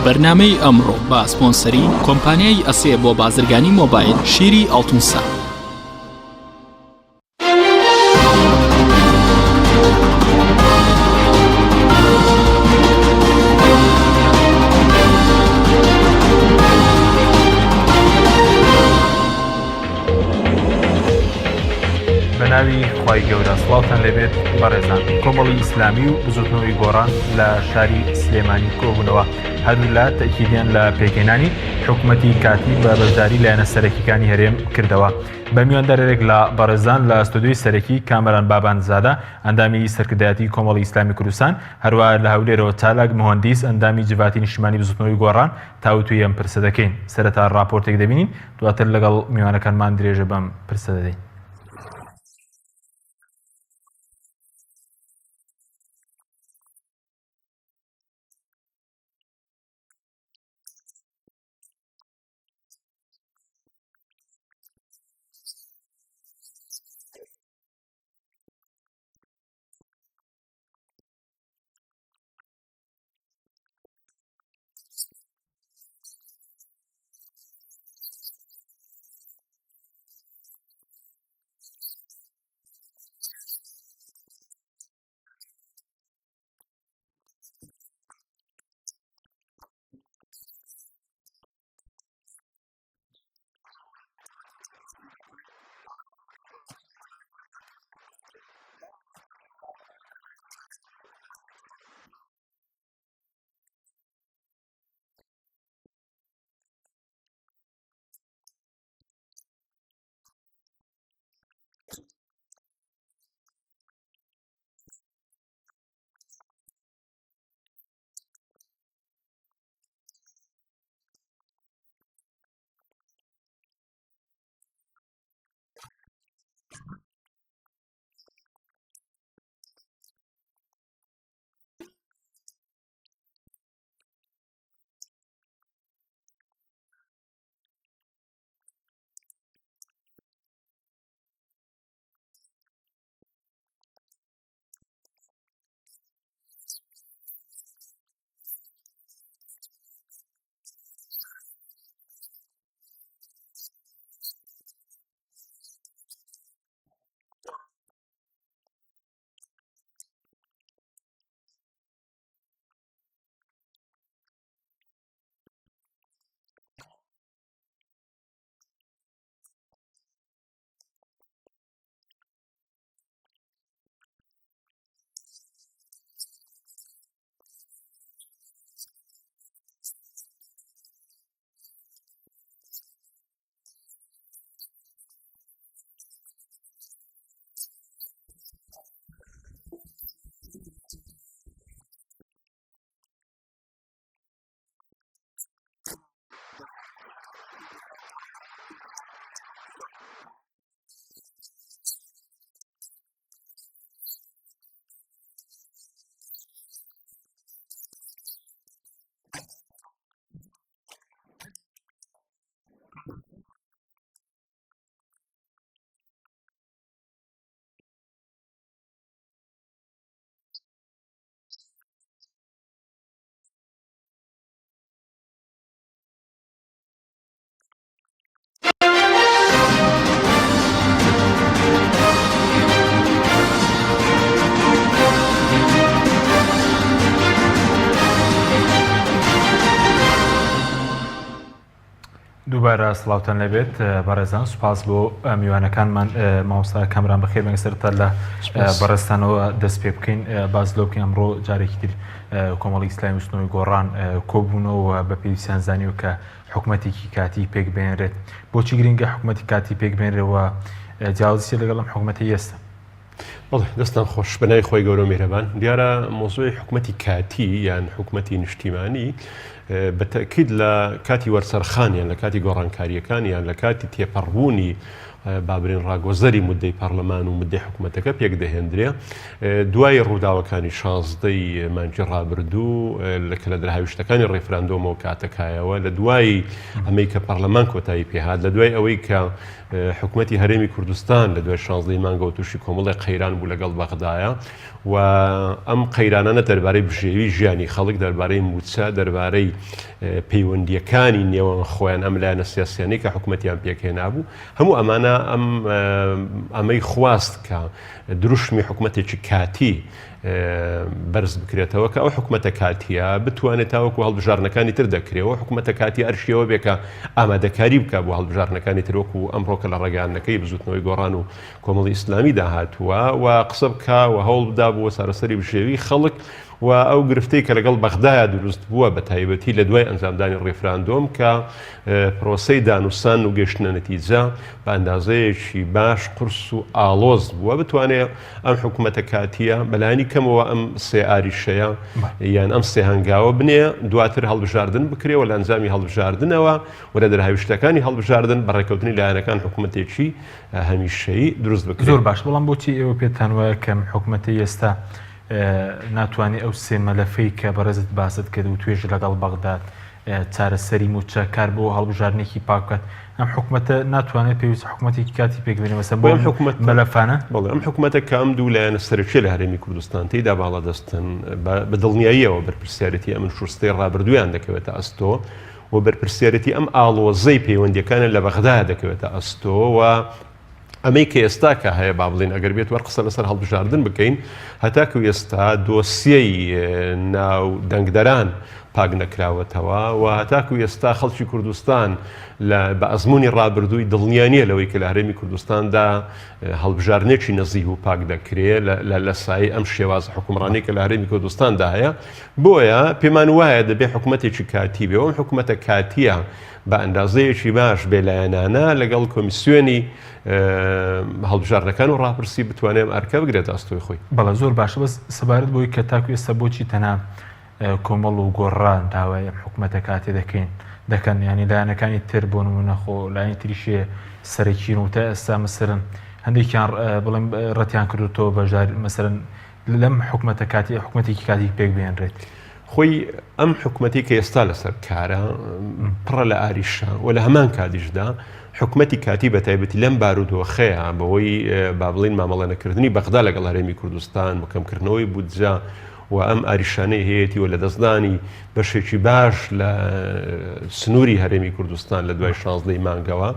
بەرنامەی ئەمڕۆ بە سپۆنسەری کۆمپانیای ئەسێ بۆ بازرگانی مۆبایل شیری ئاڵتونسا. بە ناوی خوای گەورە سڵاوتان لێبێت بەڕێزان کۆمەڵی ئیسلامی و بزوتنەوەی گۆڕان لە شاری سلێمانی کۆبوونەوە هەردوولا تەکیدیان لە پێکهێنانی حکومەتی کاتی بە بەشداری لایەنە سەرەکیەکانی هەرێم کردەوە بە میواندارێک لە بەڕێزان لە ستۆدیۆی سەرەکی کامەران بابانزادە ئەندامی سەرکردایەتی کۆمەڵی ئیسلامی کوردستان هەروە لە هەولێرەوە چالاک مهندیس ئەندامی جڤاتی نیشتمانی بزوتنەوەی گۆڕان تاوتوێی ئەم پرسە دەکەین سەرەتا راپۆرتێک دەبینین دواتر لەگەڵ میوانەکانمان درێژە بەم پرسە دەدەین. دووبارە سڵاوتان لەبێت بەڕێزان سوپاس بۆ میوانەکانمان مامۆستا کامران بەخێر بێن سەرتا لە بەڕێزتانەوە دەست پێ بکەین باس لەو بکەین ئەمڕۆ جارێکی تر کۆمەڵی ئیسلامی وسنەوەی گۆڕان کۆبوونەوە بە پێویستیان زانیوە کە حکومەتێکی کاتی پێک بێنرێت بۆچی گرنگە حکومەتی کاتی پێک بێنرێەوە جیاوازی لەگەڵم حکومەتی ئێستا بەڵێ دەستان خۆش بەناوی خۆی گەورە و میهرەبان دیارە مۆزوعی حکومەتی کاتی یان حکومەتی نیشتیمانی بە تەکید لە کاتی وەرچەرخان یان لە کاتی گۆڕانکاریەکان یان لە کاتی تێپەڕبوونی. بابرین ڕاگۆزەری مدەی پەرلەمان و مدەی حکوومەتەکە پێک دەهێندرێ دوای ڕووداوەکانی شازدەی مانگی ڕابردوو لە کە لە دەرهاویشتەکانی ڕیفراندۆمەوە کاتەکایەوە لە دوای ئەمەی کە پەرلەمان کۆتایی پێهات لە دوای ئەوەی کە حکوومەتی هەرێمی کوردستان لە دوای شازدەی مانگەوە تووشی کۆمەڵی قەیران بوو لەگەڵ بەغدایە و ئەم قەیرانانە دەربارەی بژێوی ژیانی خەڵک، دەربارەی مووچە، دەربارەی پەیوەندییەکانی نێوان خۆیان ئەم لایەنە سیاسیانەی کە حکوومەتیان پێکهێنابوو، هەموو ئەمانە ئەم ئەمەی خواست کە دروشمی حکوومەتێکی کاتی بەرز بکرێتەوە کە ئەو حکوومەتە کاتیە بتوانێت تاوەکو هەڵبژاردنەکانی تر دەکرێەوە حکوومەتە کاتی ئەرشیەوە بێ کە ئامادەکاری بکە بۆ هەڵبژاردنەکانی تر وەکو ئەمڕۆکە لە ڕێگەیاندنەکەی بزوتنەوەی گۆڕان و کۆمەڵی ئیسلامیدا هاتووە و قسە بکا و هەوڵ بدا بۆ چارەسەری بژێوی خەڵک و ئەو گرفتەی کە لەگەڵ بەغدایا دروست بووە بە تایبەتی لە دوای ئەنجامدانی ڕیفراندۆم کە پرۆسەی دانوسان و گەشتنە نەتیجە بە ئەندازەیەکی باش قورس و ئاڵۆز بووە بتوانێ ئەم حکوومەتە کاتیە بەلایەنی کەمەوە ئەم سێ ئاریشەیە یان ئەم سێ هەنگاوە بنێ دواتر هەڵبژاردن بکرێ و لە ئەنجامی هەڵبژاردنەوە و لە دەرهاویشتەکانی هەڵبژاردن بە ڕێککەوتنی لایەنەکان حکوومەتێکی هەمیشەیی دروست بکرێت. زۆر باش، بەڵام بۆچی ئێوە پێتان وایە کە ئەم حکومەتەی ئێستا ناتوانێت ئەو سێ مەلەفەی کە بەڕێزت باست کرد وتوێژ لەگەڵ بەغداد، چارەسەری مووچە، کار بۆ هەڵبژاردنێکی پاک بکات، ئەم حکومەتە ناتوانێت پێویستە حکومەتێکی کاتی پێک بێنێ مەسەلەن بۆ ئەم مەلەفانە؟ بەڵێ ئەم حکومەتە کە ئەم دوو لایەنە سەرەکیە لە هەرێمی کوردستان تێیدا باڵادەستن بە دڵنیاییەوە بەرپرسیارێتی ئەم شوستەی ڕابردوویان دەکەوێتە ئەستۆ و بەرپرسیارێتی ئەم ئاڵۆزەی پەیوەندیەکانیان لە بەغدایە دەکەوێتە ئەستۆ و ئەمەی کە ئێستا کە هەیە با بڵین ئەگەر بێت وەر قسە لەسەر هەڵبژاردن بکەین هەتاکو ئێستا دۆسیەی ناو دەنگدەران پاک نەکراوەتەوە و هەتاکو ئێستا خەڵکی کوردستان لە بە ئەزمموی ڕابردووی دڵنیا نییە لەوەی کە لە هەرێمی کوردستاندا هەڵبژاردنێکی نەزیه و پاک دەکرێت لە سای ئەم شێواز حکومڕانی کە لە هەرێمی کوردستاندا هەیە بۆیە پێمان وایە دەبێ حکومەتێکی کاتی بێ و ئەم حکومەتە کاتییە بە ئەندازەیەکی باش بێلایەنانە لەگەڵ کۆمیسیۆنی هەڵبژاردنەکان و ڕاپرسی بتوانێ ئەم ئەرکە بگرێتە ئەستۆی خۆی. بەڵێ زۆر باشە بەس سەبارەت بەوەی کە تاکو ئێستا بۆچی تەنها کۆمەڵ و گۆڕان داوای ئەم حکومەتە کاتێ دەکەین دەکەن یانی لایەنەکانی تر بۆ نمونە خۆ لایەنی تریشێ سەرەکین و تا ئێستا مەسەلەن هەندێکیان بڵێم ڕەتیان کردوتەوە بەشدار مەسەلەن لەم حکومەتە کاتی حکومەتێکی کاتی پێک بهێنرێت. خۆی ئەم حکومەتی کە ئێستا لەسەر کارە پڕە لە ئاریشە و لە هەمان کاتیشدا حکومەتی کاتی بە تایبەتی لەم بارودۆخەیە بەوەی با بڵین مامەڵە نەکردنی بەغدا لەگەڵ هەرێمی کوردستان و کەمکردنەوەی بودجە و ئەم ئاریشانەی هەیەی و لە دەستدانی بەشێکی باش لە سنووری هەرێمی کوردستان لە دوای شازدەی مانگەوە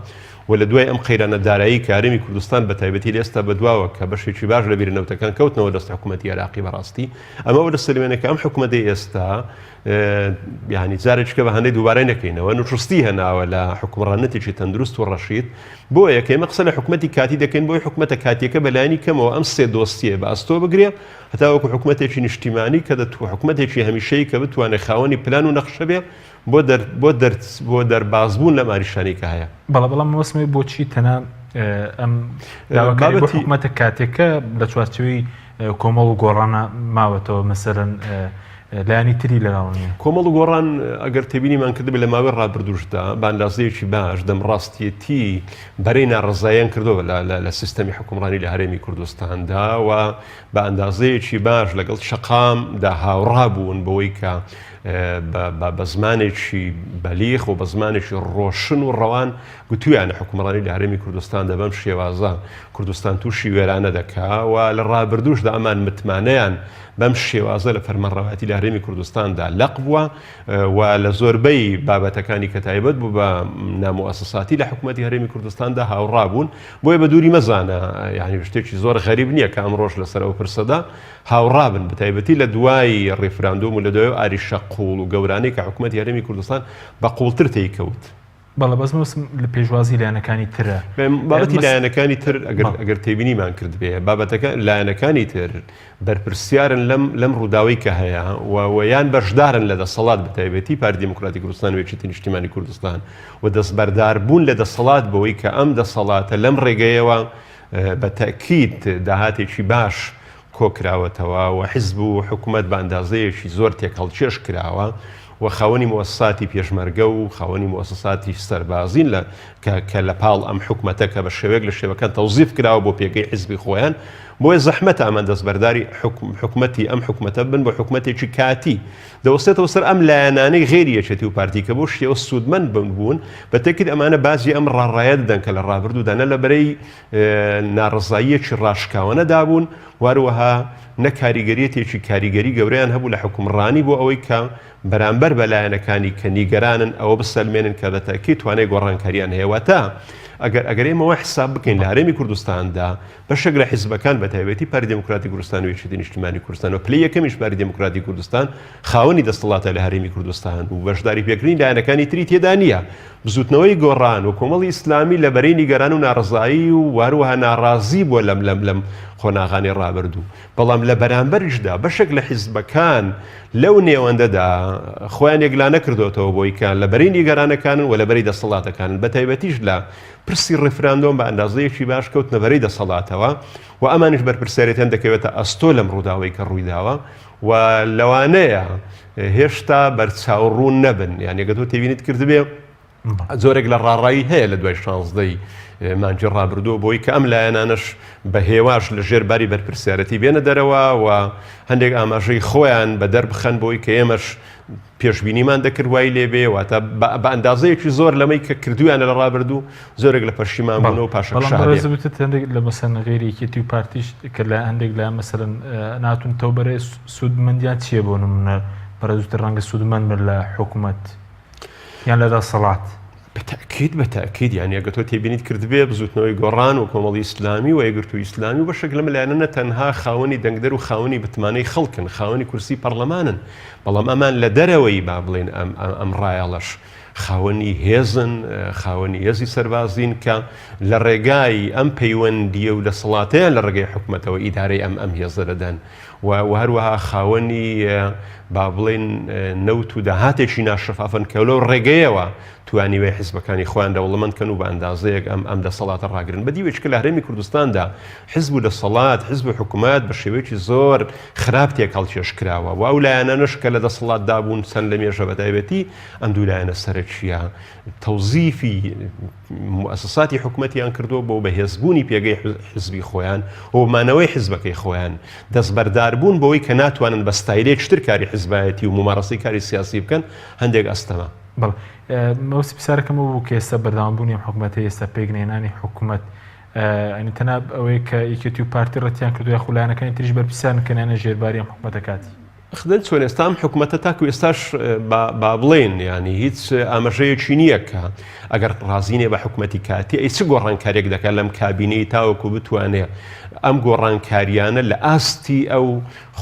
و لە دوای ئەم قەیرانە دارایی کە هەرێمی کوردستان بە تایبەتی لە ئێستا بەدواوە کە بەشێکی باش لە بیرە نەوتەکان کەوتنەوە دەست حکوومەتی عێراقی بەڕاستی ئەمە ئەوە دەسەلمێنێ کە ئەم حکوومەتەی ئێستا یعنی جارێکە بە هەندێک دووبارە نەکەینەوە نوشستی هەناوە لە حکومڕانەتێکی تەندروست و ڕەشید بۆیە کە ئێمە قسە لە حکوومەتی کاتی دەکەین بۆی حکوومەتە کاتیەکە بەلایانی کەمەوە ئەم سێ دۆستیە بە ئەستۆ بگرێ هەتاوەکو حکوومەتێکی نیشتیمانی کە دەتو حکوومەتێکی هەمیشەی کە بتوانێت خاوەنی پلان و نەخشە بێ بۆ دەر بۆ دەر بۆ دەربازبوون لەم ئاریشانەی کە هەیە. بەڵێ بەڵام مەبەستم ئەوەیە بۆچی تەنها ئەم داواکاریە بۆ حکومەتە کاتێکە لە چوارچێوەی کۆمەڵ و گۆڕانە ماوەتەوە مەسەلەن لایەنی تری لەگەڵ نییە. کۆمەڵ و گۆڕان ئەگەر تێبینیمان کردبێت لە ماوەی ڕابردووشدا بە ئەندازەیەکی باش دەمڕاستیەتی بەرەی ناڕەزاییان کردووە لە سیستەمی حکومڕانی لە هەرێمی کوردستاندا و بە ئەندازەیەکی باش لەگەڵ شەقامدا هاوڕا بوون بەوەی کە بە زمانێکی بەلیغ و بە زمانێکی ڕۆشن و ڕەوان گوتویانە حکومڕانی لە هەرێمی کوردستاندا بەم شێوازە کوردستان تووشی وێرانە دەکا و لە ڕابردووشدا ئەمان متمانەیان بەم شێوازە لە فەرمانڕەوایەتی لە هەرێمی کوردستاندا لەق بووە و لە زۆربەی بابەتەکانی کە تایبەت بوو بە ناموئەسەساتی لە حکوومەتی هەرێمی کوردستاندا هاوڕا بوون بۆیە بە دووری مەزانە یعنی شتێکی زۆر غەریب نییە کە ئەمڕۆژ لەسەر ئەو پرسەدا هاوڕابن، بەتایبەتی لە دوای ڕیفراندۆم و لە دوای ئەو ئاریشە قووڵ و گەورانەی کە حکوومەتی هەرێمی کوردستان بە قووڵتر تێی کەوت. بەڵێ بەس مەبەستم لە پێشوازی لایەنەکانی ترە. بابەتی لایەنەکانی تر ئەگەر ئەگەر تێبینیمان کردبێ بابەتەکە لایەنەکانی تر بەرپرسیارن لەم لەم ڕووداوەی کە هەیە و و یان بەشدارن لە دەسەڵات بەتایبەتی پارتی دیموکراتی کوردستان و یەکێتی نیشتیمانی کوردستان و دەستبەردار بوون لە دەسەڵات بەوەی کە ئەم دەسەڵاتە لەم ڕێگەیەوە بە تەئکید داهاتێکی باش کۆکراوەتەوە و حزب و حکومەت بە ئەندازەیەکی زۆر تێکهەڵکێش کراوە و. و خاوەنی موئەسەساتی پێشمەرگە و خاوەنی موئەسەساتی سەربازین لە کە کە لە پاڵ ئەم حکومەتە کە بە شێوەیەک لە شێوەکان تەوزیف کراوە بۆ پێگەی حیزبی خۆیان، بۆیە زەحمەتە ئەمان دەستبەرداری حکومەتی ئەم حکومەتە بن بۆ حکومەتێکی کاتی. دەوەستێتەوە سەر ئەم لایەنانەی غەیری یەکێتی و پارتی کە بەو شێوە سوودمەند بن بوون، بە تەئکید ئەمانە باجی ئەم ڕاڕایە دەدەن کە لە ڕابردوودا نە لە بەرەی ناڕەزاییەکی ڕاشکاوانەدا بوون و هەروەها نە کاریگەریەتێکی کاریگەری گەورەیان هەبوو لە حوکمڕانی بۆ ئەوەی کە بەرامبەر بە لایەنەکانی کە نیگەرانن ئەوە بسەلمێنن کە بە تەئکید توانای گۆڕانکاریان هەیە. واتە ئەگەر ئەگەر ئێمە وا حساب بکەین لە هەرێمی کوردستاندا بەشێک لە حیزبەکان بە تایبەتی پارتی دێموکراتی کوردستان و یەکێتی نیشتیمانی کوردستان و پلەی یەکەمیش پارتی دێموکراتی کوردستان خاوەنی دەستەڵاتە لە هەرێمی کوردستان و بەشداری پێکردنی لایەنەکانی تری تێدا نییە. بزووتنەوەی گۆڕان و کۆمەڵی ئیسلامی لە بەرەی نیگەران و ناڕەزایی و هەروەها ناڕازی بووە لەم لەم لەم قۆناغانەی ڕابردوو، بەڵام لە بەرامبەریشدا بەشێک لە حیزبەکان لەو نێوەندەدا خۆیان یەکلا نەکردۆتەوە بۆی کە لە بەرەی نیگەرانەکانن و لە بەرەی دەسەڵاتەکانن، بە تایبەتیش لە پرسی ڕیفراندۆم بە ئەندازەیەکی باش کەوتنە بەرەی دەسەڵاتەوە و ئەمانیش بەرپرسیارێتیان دەکەوێتە ئەستۆ لەم ڕووداوەی کە ڕوویداوە و لەوانەیە هێشتا بەرچاو ڕوون نەبن، یان ئەگەر تۆ تێبینیت کردبێ جۆرێک لە ڕاڕایی هەیە لە دوای شانزدەی مانگی ڕابردووە بۆی کە ئەم لایەنانەش بە هێواش لە ژێر باری بەرپرسیارەتی بێنە دەرەوە و هەندێک ئاماژەی خۆیان بە دەربخەن بۆی کە ئێمەش پێشبینیمان دەکرد وای لێ بێ، واتە بە ئەندازەیەکی زۆر لەمەی کە کردویانە لە ڕابردوو زۆرێک لە پەشیمان بوون و پاشەکشە هەبێ. بەڵام وتت هەندێک لە مەسەن غەیری یەکێتی و پارتیش کە لە هەندێک لە مەسەلەن ناتون تەوبەرێ سوودمەندیان چییە بۆ نمونە بەڕێزتر ڕەنگە سوودمەند بن لە حکومەت یان لە دەسەڵات؟ بە تەئکید بە تەئکید یانی ئەگەر تۆ تێبینیت کردبێ بزوتنەوەی گۆڕان و کۆمەڵی ئیسلامی و یەکگرتووی ئیسلامی و بەشێک لەم لایەنە نە تەنها خاوەنی دەنگدەر و خاوەنی بتمانەی خەڵکن خاوەنی کورسی پەڕلەمانن بەڵام ئەمان لە دەرەوەی با بڵێین ئەم ئەم ڕایەڵەش خاوەنی هێزن خاوەنی هێزی سەربازین کە لە ڕێگای ئەم پەیوەندیە و دەسەڵاتەیان لە ڕێگەی حکومەتەوە ئیدارەی ئەم ئەم هێزە دەدەن و و هەروەها خاوەنی با بڵێین نەوت و داهاتێکی ناشەفافن کە لەو ڕێگەیەوە توانیوەی حزبەکانی خۆیان دەوڵەمەند کەن و بە ئەندازەیەک ئەم ئەم دەسەڵاتە ڕاگرن. بە دیوێکی کە لە هەرێمی کوردستاندا حزب و دەسەڵات، حزب و حکومەت بە شێوەیەکی زۆر خراپ تێکهەڵکێش کراوە و ئەو لایەنانەش کە لە دەسەڵاتدا بوون چەند لە مێژە بە تایبەتی ئەم دوو لایەنە سەرەکییە تەوزیفی موئەسەساتی حکومەتیان کردووە بۆ بەهێزبوونی پێگەی حزبی خۆیان و مانەوەی حزبەکەی خۆیان، دەستبەرداربوون بەوەی کە ناتوانن بە ستایلێکی تر کاری حزبایەتی و مومارەسەی کاری سیاسی بکەن هەندێک ئەستەمە. بەڵێ مەبەستی پرسیارەکەم ئەوە بوو کە ئێستا بەردەوامبوونی ئەم حکومەتەی ئێستا پێکنەهێنانی حکومەت یانی تەنها ئەوەیە کە یەکێتی و پارتی ڕەتیان کردووە یاخود لایەنەکانی تریش بەرپرسیارن کە نایەنە ژێرباری ئەم حکومەتە کاتی؟ خدر چۆن ئێستا ئەم حکومەتە تاکو ئێستاش با بڵێین یانی هیچ ئاماژەیەکی نییە کە ئەگەر ڕازی نییە بە حکومەتی کاتی ئەی چ گۆڕانکاریەک دەکات لەم کابینەی تاوەکو بتوانێ ئەم گۆڕانکاریانە لە ئاستی ئەو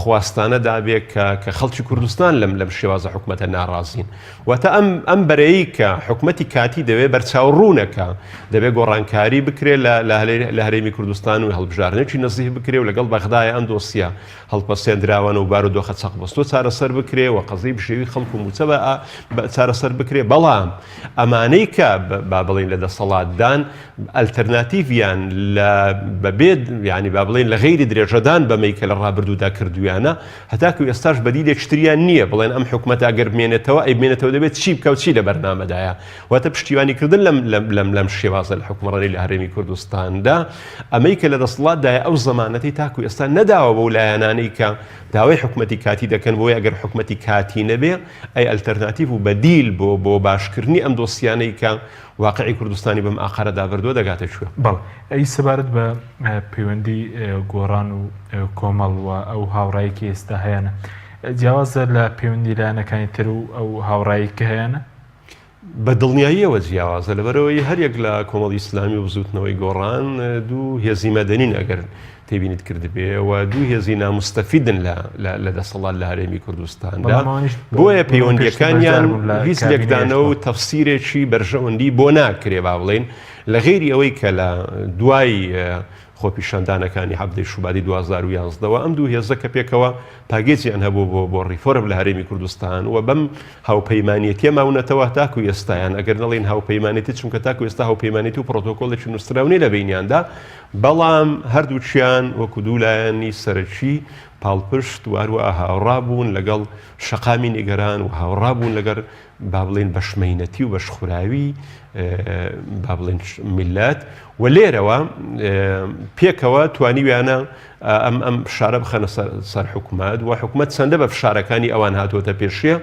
خواستانەدا بێ کە کە خەڵکی کوردستان لەم لەم شێوازە حکومەتە ناڕازین. واتە ئەم ئەم بەرەی کە حکومەتی کاتی دەوێ بەرچاو ڕوونە کە دەبێ گۆڕانکاری بکرێ لە لە هەرێمی کوردستان و هەڵبژاردنێکی نەزیه بکرێ و لەگەڵ بەغدایە ئەم دۆسیە هەڵپەسێندراوانە و بارودۆخە چەقبەستووە چارەسەر بکرێ و قەزیەی بژێوی خەڵک و مووچە بە چارەسەر بکرێ بەڵام ئەمانەی کە با بڵێین لە دەسەڵاتدان ئەلتەرناتیڤیان لە بەبێ یانی با بڵێین لە غەیری درێژەدان بەمەی کە لە ڕابردوودا کردوویانە هەتاکو ئێستاش بەدیلێکی تریان نییە بڵێن ئەم حکومەتە ئەگەر بمێنێتەوە ئەی بمێنێتەوە دەبێت چی بکا و چی لە بەرنامەدایە واتە پشتیوانیکردن لەم لەم لەم لەم شێوازە لە حکومڕانی لە هەرێمی کوردستاندا ئەمەی کە لە دەسەڵاتدایە ئەو زەمانەتەی تاکو ئێستا نەداوە بەو لایەنانەی کە داوای حکومەتی کاتی دەکەن بۆیە ئەگەر حکومەتی کاتی نەبێ ئەی ئەلتەرناتیڤ و بەدیل بۆ بۆ باشکردنی ئەم دۆسیانەی کە واقعی کوردستانی بەم ئاقارەدا بردووە دەگاتە کوێ؟ بەڵێ ئەی سەبارەت بە پەیوەندی گۆڕان و کۆمەڵ و ئەو هاوڕایی کە ئێستا هەیانە جیاوازە لە پەیوەندی لایەنەکانی تر و ئەو هاوڕایی کە هەیانە؟ بە دڵنیاییەوە جیاوازە، لەبەرئەوەی هەریەک لە کۆمەڵی ئیسلامی و بزووتنەوەی گۆڕان دوو هێزی مەدەنین ئەگەر تێبینیت کردبێ و دوو هێزی ناموستەفیدن لە دەسەڵات لە هەرێمی کوردستاندا، بۆیە پەیوەندییەکانیان هیچ لێکدانەوە و تەفسیرێکی بەرژەوەندی بۆ ناکرێ با بڵێین لە غەیری ئەوەی کە لە دوای خۆپیشاندانەکانی حەڤدەی شوباتی 2011 وە ئەم دوو هێزە کە پێکەوە پاگێجیان هەبوو بۆ بۆ ڕیفۆرم لە هەرێمی کوردستان و بەم هاوپەیمانێتیە ماونەتەوە تاکو ئێستایان ئەگەر نەڵێین هاوپەیمانێتی چونکە تاکو ئێستا هاوپەیمانێتی و پرۆتۆکۆڵێکی نووسراو نیە لە بەینیاندا بەڵام هەردووکیان وەکو دوو لایەنی سەرەکی پاڵپشت و هەروەها هاوڕا بوون لەگەڵ شەقامی نیگەران و هاوڕا بوون لەگەر با بڵێین بەشمەینەتی و بەشخوراوی با بڵێن میللەت و لێرەوە پێکەوە توانیویانە ئەم ئەم فشارە بخەنە سەر حکومەت و حکومەت چەندە بە فشارەکانی ئەوان هاتووەتە پێشێ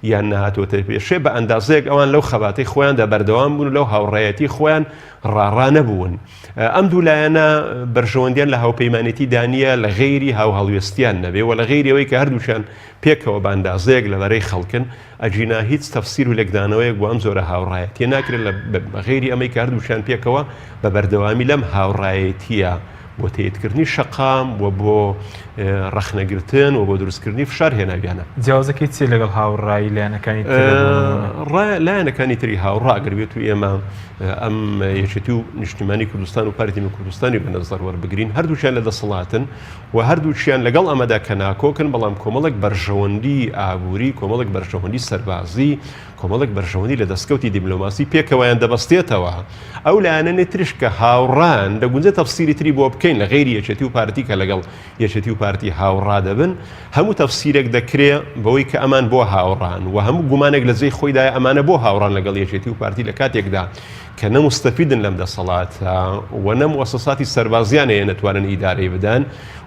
یان نەهاتووەتە پێشێ بە ئەندازەیەک ئەوان لەو خەباتەی خۆیاندا بەردەوام بوون لەو هاوڕێیەتی خۆیان ڕاڕا نەبوون ئەم دوو لایەنە بەرژەوەندیان لە هاوپەیمانێتی دانیە لە غەیری هاوهەڵوێستیان نەبێ و لە غەیری ئەوەی کە هەردووکیان پێکەوە بە ئەندازەیەک لە بەرەی خەڵکن ئەگینا هیچ تەفسیر و لێکدانەوەیەک بۆ ئەم جۆرە هاوڕایەتیە ناکرێت لە غەیری ئەمەی کە هەردووکیان پێکەوە بە بەردەوامی لەم هاوڕایەتیە بۆ تەیدکردنی شەقام و بۆ ڕەخنەگرتن و بۆ دروستکردنی فشار هێناویانە. جیاوازەکەی چیە لەگەڵ هاوڕایی لایەنەکانی تر؟ لایەنەکانی تری هاوڕا ئەگەر بێت و ئێمە ئەم یەکێتی و نیشتیمانی کوردستان و پارتی کوردستانی بە نەزەر وەربگرین هەردووکیان لە دەسەڵاتن و هەردووکیان لەگەڵ ئەمەدا کە ناکۆکن بەڵام کۆمەڵێک بەرژەوەندی ئابووری کۆمەڵێک بەرژەوەندی سەربازی کۆمەڵێک بەرژەوەندی لە دەستکەوتی دیبلۆماسی پێکەوەیان دەبەستێتەوە ئەو لایەنەنی ترش کە هاوڕان دەگونجێ تەفسیری تری بۆ بکەین لە غەیری یەکێتی و پارتی کە لەگەڵ یەکێتی و پارتی هاوڕا دەبن هەموو تەفسیرێک دەکرێ بەوەی کە ئەمان بۆ هاوڕان و هەموو گومانێک لە جێی خۆیدایە ئەمانە بۆ هاوڕان لەگەڵ یەکێتی و پارتی لە کاتێکدا کە نە موستەفیدن لەم دەسەڵاتە و نە موەسەساتی سەربازیان هەیە نەتوانن ئیدارەی بدەن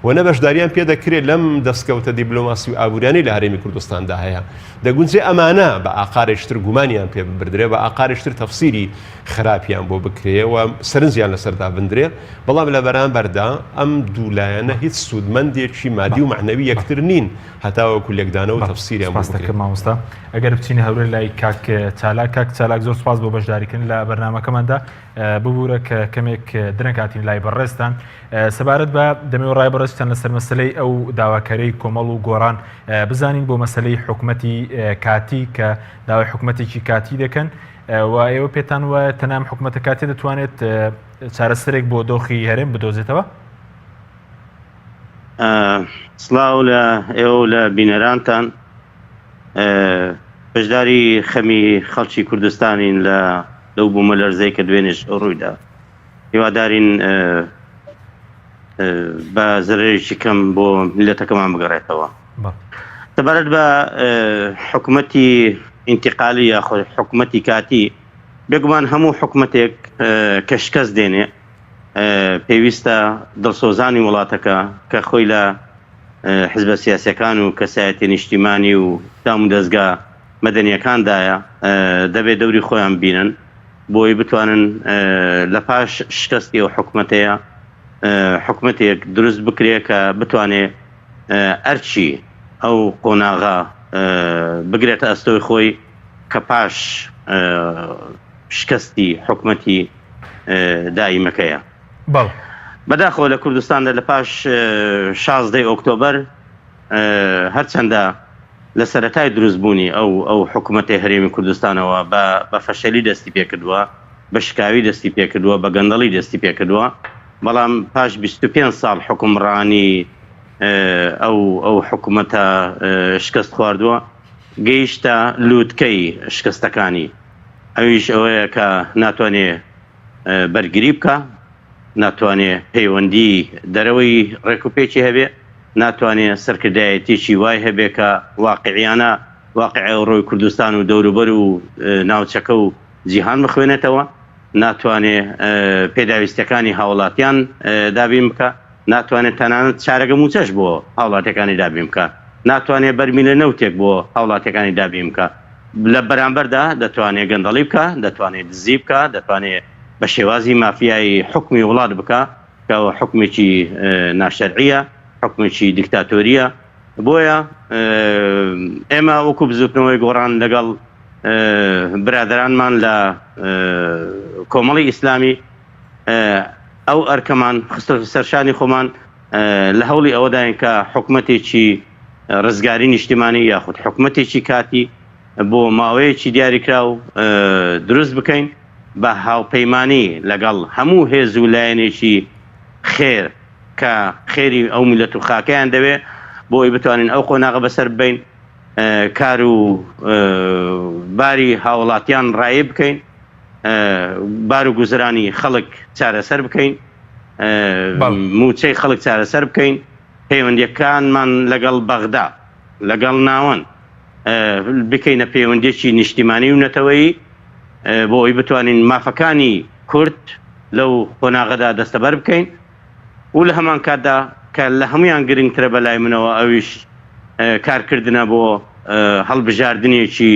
و نە بەشداریان پێ دەکرێت لەم دەستکەوتە دیبلۆماسی و ئابووریانەی لە هەرێمی کوردستاندا هەیە دەگونجێ ئەمانە بە ئاقارێکی تر گومانیان پێ ببردرێ بە ئاقارێکی تر تەفسیری خراپیان بۆ بکرێ و سەرنجیان لەسەر دابندرێ، بەڵام لە بەرامبەردا ئەم دوو لایەنە هیچ سوودمەندێکی مادی و مەعنەوی یەکتر نین هەتاوەکو لێکدانەوە و تەفسیریان بۆ سپاس بکرێ. دەکەم مامۆستا. ئەگەر بچینە هەولێر لای کاک چالاک، کاک چالاک زۆر سپاس بۆ بەشداریکردن لە بەرنامەکەماندا. ببورە کە کەمێک درەنگ هاتین لای بەڕێزتان. سەبارەت بە دەمەوێت ڕای بەڕێزتان لەسەر مەسەلەی ئەو داواکاریەی کۆمەڵ و گۆڕان بزانین بۆ مەسەلەی حکومەتی کاتی کە داوای حکومەتێکی کاتی دەکەن و ئێوە پێتان وایە تەنها ئەم حکومەتە کاتیە دەتوانێت چارەسەرێک بۆ دۆخی هەرێم بدۆزێتەوە؟ سڵاو لە ئێوە و لە بینەرانتان. بەشداری خەمی خەڵکی کوردستانین لە لەو بوومەلەرزەی کە دوێنێش ڕوویدا. هیوادارین بە زەرەرێکی کەم بۆ میللەتەکەمان بگەڕێتەوە. سەبارەت بە حکومەتی ئینتیقالی یاخود حکومەتی کاتی، بێگومان هەموو حکومەتێک کە شکەست دێنێ پێویستە دڵسۆزانی وڵاتەکە کە خۆی لە حزبە سیاسیەکان و کەسایەتیە نیشتیمانی و دامودەزگا مەدەنیەکاندایە دەبێ دەوری خۆیان ببینن بۆی بتوانن لە پاش شکەستی ئەو حکومەتەیە حکومەتێک دروست بکرێ کە بتوانێ ئەرکی ئەو قۆناغە بگرێتە ئەستۆی خۆی کە پاش شکستی حکومەتی دائیمەکەیە. بەڵێ. بەداخەوە لە کوردستاندا لە پاش شازدەی ئۆکتۆبەر هەرچەندە لە سەرەتای دروستبوونی ئەو ئەو حکومەتەی هەرێمی کوردستانەوە بە بە فەشەلی دەستی پێکردووە، بە شکاوی دەستی پێکردووە، بە گەندەڵی دەستی پێکردووە، بەڵام پاش 25 ساڵ حوکمڕانی ئەو ئەو حکومەتە شکست خواردووە، گەیشتە لووتکەی شکستەکانی، ئەویش ئەوەیە کە ناتوانێ بەرگری بکا، ناتوانێ پەیوەندی دەرەوەی ڕێکوپێکی هەبێ، ناتوانێ سەرکردایەتیەکی وای هەبێ کە واقعیانە واقعی ئەوڕۆی کوردستان و دەوروبەر و ناوچەکە و جیهان بخوێنێتەوە، ناتوانێ پێداویستیەکانی هاوڵاتیان دابین بکا، ناتوانێ تەنانەت چارەگە موچەش بۆ هاوڵاتیەکانی دابین بکا، ناتوانێ بەرمیلە نەوتێک بۆ هاوڵاتیەکانی دابین بکا، لە بەرامبەردا دەتوانێ گەندەڵی بکا، دەتوانێ دزی بکا، دەتوانێ بە شێوازی مافیایی حوکمی وڵات بکا کە ئەوە حوکمێکی ناشەرعییە، حوکمێکی دیکتاتۆرییە. بۆیە ئێمە وەکو بزووتنەوەی گۆڕان لەگەڵ برادەرانمان لە کۆمەڵی ئیسلامی ئەو ئەرکەمان خستۆتە سەر شانی خۆمان، لە هەوڵی ئەوەداین کە حکومەتێکی ڕزگاری نیشتیمانی یاخود حکومەتێکی کاتی بۆ ماوەیەکی دیاریکراو دروست بکەین بە هاوپەیمانی لەگەڵ هەموو هێز و لایەنێکی خێر کە خێری ئەو میللەت و خاکەیان دەوێ بۆ ئەوەی بتوانین ئەو قۆناغە بەسەر ببەین کار و باری هاوڵاتیان ڕایی بکەین بار و گوزرانی خەڵک چارەسەر بکەین موچەی خەڵک چارەسەر بکەین. پەیوەندیەکانمان لەگەڵ بەغدا لەگەڵ ناوەند بکەینە پەیوەندیەکی نیشتیمانی و نەتەوەیی بۆ ئەوی بتوانین مافەکانی کورد لەو قۆناغەدا دەستەبەر بکەین و لە هەمان کاتدا کە لە هەمویان گرنگترە بە لای منەوە ئەویش کارکردنە بۆ هەڵبژاردنێکی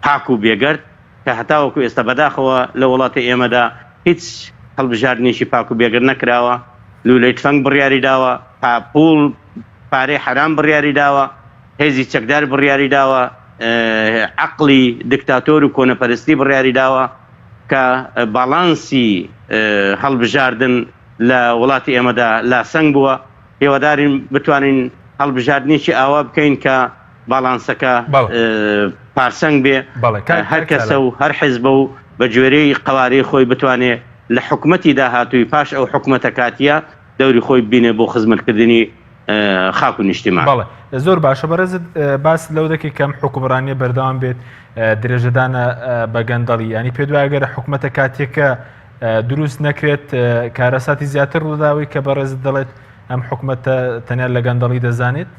پاک و بێگەرد کە هەتاوەکو ئێستا بەداخەوە لە وڵاتی ئێمەدا هیچ هەڵبژاردنێکی پاک و بێگەرد نەکراوە، لولەی تفەنگ بڕیاری داوە، پوڵ پارەی حەرام بڕیاری داوە، هێزی چەکدار بڕیاری داوە، عەقڵی دکتاتۆر و کۆنەپەرستی بڕیاری داوە کە باڵانسی هەڵبژاردن لە وڵاتی ئێمەدا لاسەنگ بووە. هیوادارین بتوانین هەڵبژاردنێکی ئاوا بکەین کە باڵانسەکە پارسەنگ بێ، هەر کەسە و هەر حزبە و بە گوێرەی قەوارەی خۆی بتوانێ لە حکومەتی داهاتووی پاش ئەو حکومەتە کاتییە دەوری خۆی ببینێ بۆ خزمەتکردنی خاک و نیشتیمان. بەڵێ زۆر باشە بەڕێزت باس لەو دەکەی کەم حکومڕانیە بەردەوام بێت درێژەدانە بە گەندەڵی ینی پێ دوای گەر حکومەتە کاتیەکە دروست نەکرێت کارەساتی زیاتر ڕووداوی کە بەڕێزت دەڵێت ئەم حکومەتە تەنیا لە گەندەڵی دەزانێت؟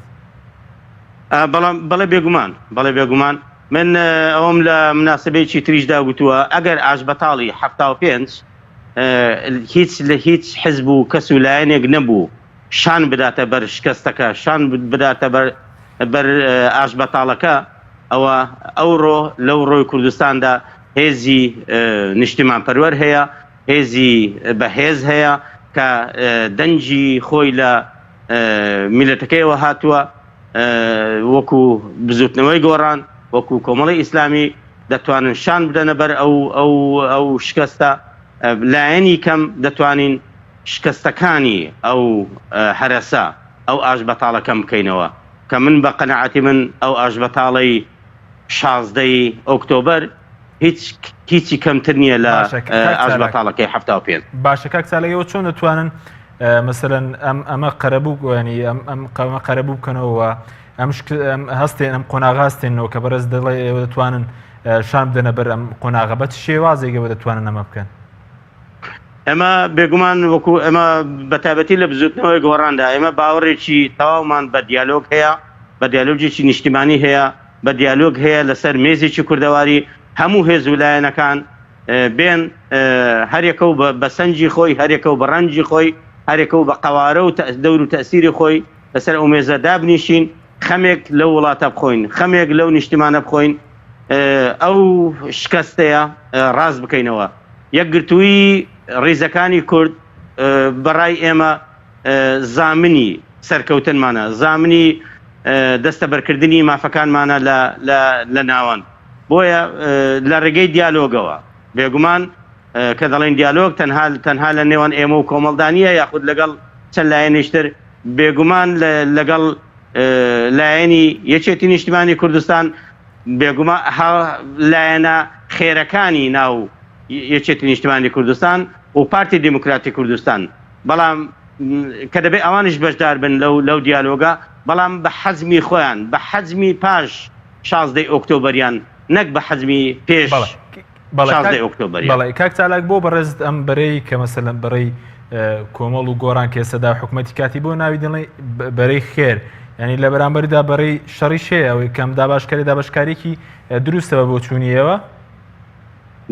بەڵام بەڵێ بێگومان بەڵێ بێگومان من ئەوەم لە مناسبەیەکی تریشدا گوتووە ئەگەر ئاشبەتاڵی 75 هیچ لە هیچ حزب و کەس و لایەنێک نەبوو شان بداتە بەر شکستەکە شان بداتە بەر بەر ئاشبەتاڵەکە ئەوە ئەوڕۆ لەو ڕۆی کوردستاندا هێزی نیشتیمانپەروەر هەیە هێزی بەهێز هەیە کە دەنگی خۆی لە میلەتەکەیەوە هاتووە وەکو بزوتنەوەی گۆڕان وەکو کۆمەڵی ئیسلامی دەتوانن شان بدەنە بەر ئەو ئەو ئەو شکستە لایەنی کەم دەتوانین شکستەکانی ئەو هەرەسە ئەو ئاش بەتاڵە کەم بکەینەوە کە من بە قەناعەتی من ئەو ئاش بەتاڵەی شازدەی ئۆکتۆبەر هیچ هیچی کەمتر نییە لە ئاش بەتاڵەکەی 75. باشە کاک چالاک ئێوە چۆن دەتوانن مەسەلەن ئەم ئەمە قەرەبوو ینی ئەم ئەم قەمە قەرەبوو بکەنەوە ئەم هەستێن ئەم قۆناغ هەستێنەوە کە بەرز دەڵێ ئێوە دەتوانن شان بدەنە بەر ئەم قۆناغە بە چ شێوازێک ئێوە دەتوانن ئەمە بکەن؟ ئێمە بێگومان وەکو ئێمە بە تایبەتی لە بزوتنەوەی گۆڕاندا ئێمە باوەڕێکی تەواومان بە دیالۆگ هەیە بە دیالۆگێکی نیشتیمانی هەیە بە دیالۆگ هەیە لەسەر مێزێکی کوردەواری هەموو هێز و لایەنەکان بێن هەریەکە و بە سەنجی خۆی هەریەکە و بە ڕەنجی خۆی هەریەکە و بە قەوارە و دەور و تەسیری خۆی لەسەر ئەو مێزە دابنیشین خەمێک لەو وڵاتە بخۆین خەمێک لەو نیشتیمانە بخۆین ئەو شکەستەیە ڕاست بکەینەوە یەکگرتوویی ڕیزەکانی کورد بەڕای ئێمە زامنی سەرکەوتنمانە زامنی دەستەبەرکردنی مافەکانمانە لە ناوەند بۆیە لە ڕێگەی دیالۆگەوە بێگومان کە دەڵێن دیالۆگ تەنها تەنها لە نێوان ئێمە و کۆمەڵدا نییە یاخود لەگەڵ چەند لایەنیشتر بێگومان لەگەڵ لایەنی یەکێتی نیشتمانی کوردستان بێگومان لایەنە خێرەکانی ناو یەکێتی نیشتمانی کوردستان و پارتی دیموکراتی کوردستان بەڵام کە دەبێت ئەوانیش بەشدار بن لەو لەو دیالۆگە بەڵام بە حەجمی خۆیان بە حەجمی پاش شازدەی ئۆکتۆبەریان نەک بە حەجمی پێش شازدەی ئۆکتۆبەریان. بەڵێ کاک چالاک بۆ بەڕێزت ئەم بەرەی کە مەسەلەن بەرەی کۆمەڵ و گۆڕان کە ئێستا حکوومەتی کاتی بۆ ناوی دەڵێ بەرەی خێر ینی لە بەرامبەردا بەرەی شەڕیش هەیە ئەوەی کەم داباشکاری دابشکارێکی دروستە بە بۆچوونی ئێوە؟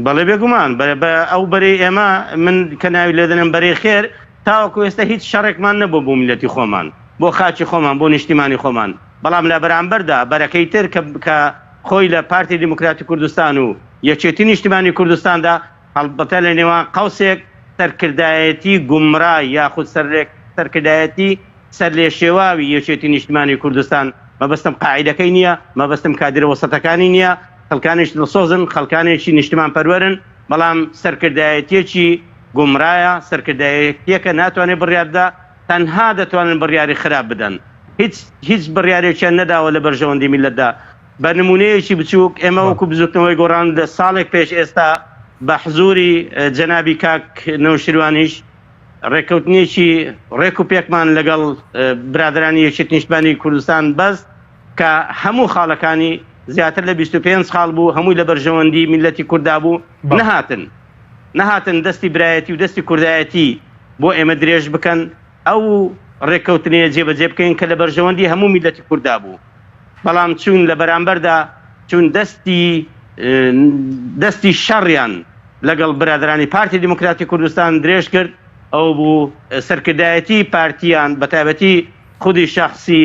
بەڵێ بێگومان بە ئەو بەرەی ئێمە من کە ناوی لێدەنێم بەرەی خێر تاوەکو ئێستا هیچ شەڕێکمان نەبووە بۆ میللەتی خۆمان بۆ خاکی خۆمان بۆ نیشتیمانی خۆمان بەڵام لە بەرامبەردا بەرەکەی تر کە کە خۆی لە پارتی دیموکراتی کوردستان و یەکێتی نیشتیمانی کوردستاندا هەڵبەتە لە نێوان قەوسێک سەرکردایەتی گومڕای یاخود سەرکردایەتی سەرلێشێواوی یەکێتی نیشتمانی کوردستان، مەبەستم قاعیدەکەی نییە، مەبەستم کادیرە وەسەتەکانی نییە، خەڵکانێکی دڵسۆزن، خەڵکانێکی نیشتمانپەروەرن، بەڵام سەرکردایەتییەکی گومڕایە، سەرکردایەتییەکە ناتوانێت بڕیار بدا، تەنها دەتوانن بڕیاری خراپ بدەن، هیچ هیچ بڕیارێکیان نەداوە لە بەرژەوەندی میللەتدا. بە نموونەیەکی بچووک، ئێمە وەکو بزووتنەوەی گۆڕان لە ساڵێک پێش ئێستا بە حزووری جەنابی کاک نەوشیروانیش، ڕێککەوتنێکی ڕێک و پێکمان لەگەڵ برادەرانی یەکێتی نیشتمانی کوردستان بەست کە هەموو خاڵەکانی زیاتر لە 25 خاڵ بوو هەمووی لە بەرژەوەندی میللەتی کورددا بوو نەهاتن نەهاتن دەستی برایەتی و دەستی کوردایەتی بۆ ئێمە درێژ بکەن ئەو ڕێککەوتنەیە جێبەجێ بکەین کە لە بەرژەوەندی هەموو میللەتی کورددا بوو. بەڵام چوون لە بەرامبەردا چوون دەستی دەستی شەڕیان لەگەڵ برادەرانی پارتی دیموکراتی کوردستان درێژ کرد، ئەوە بوو سەرکردایەتی پارتیان بە تایبەتی خودی شەخسی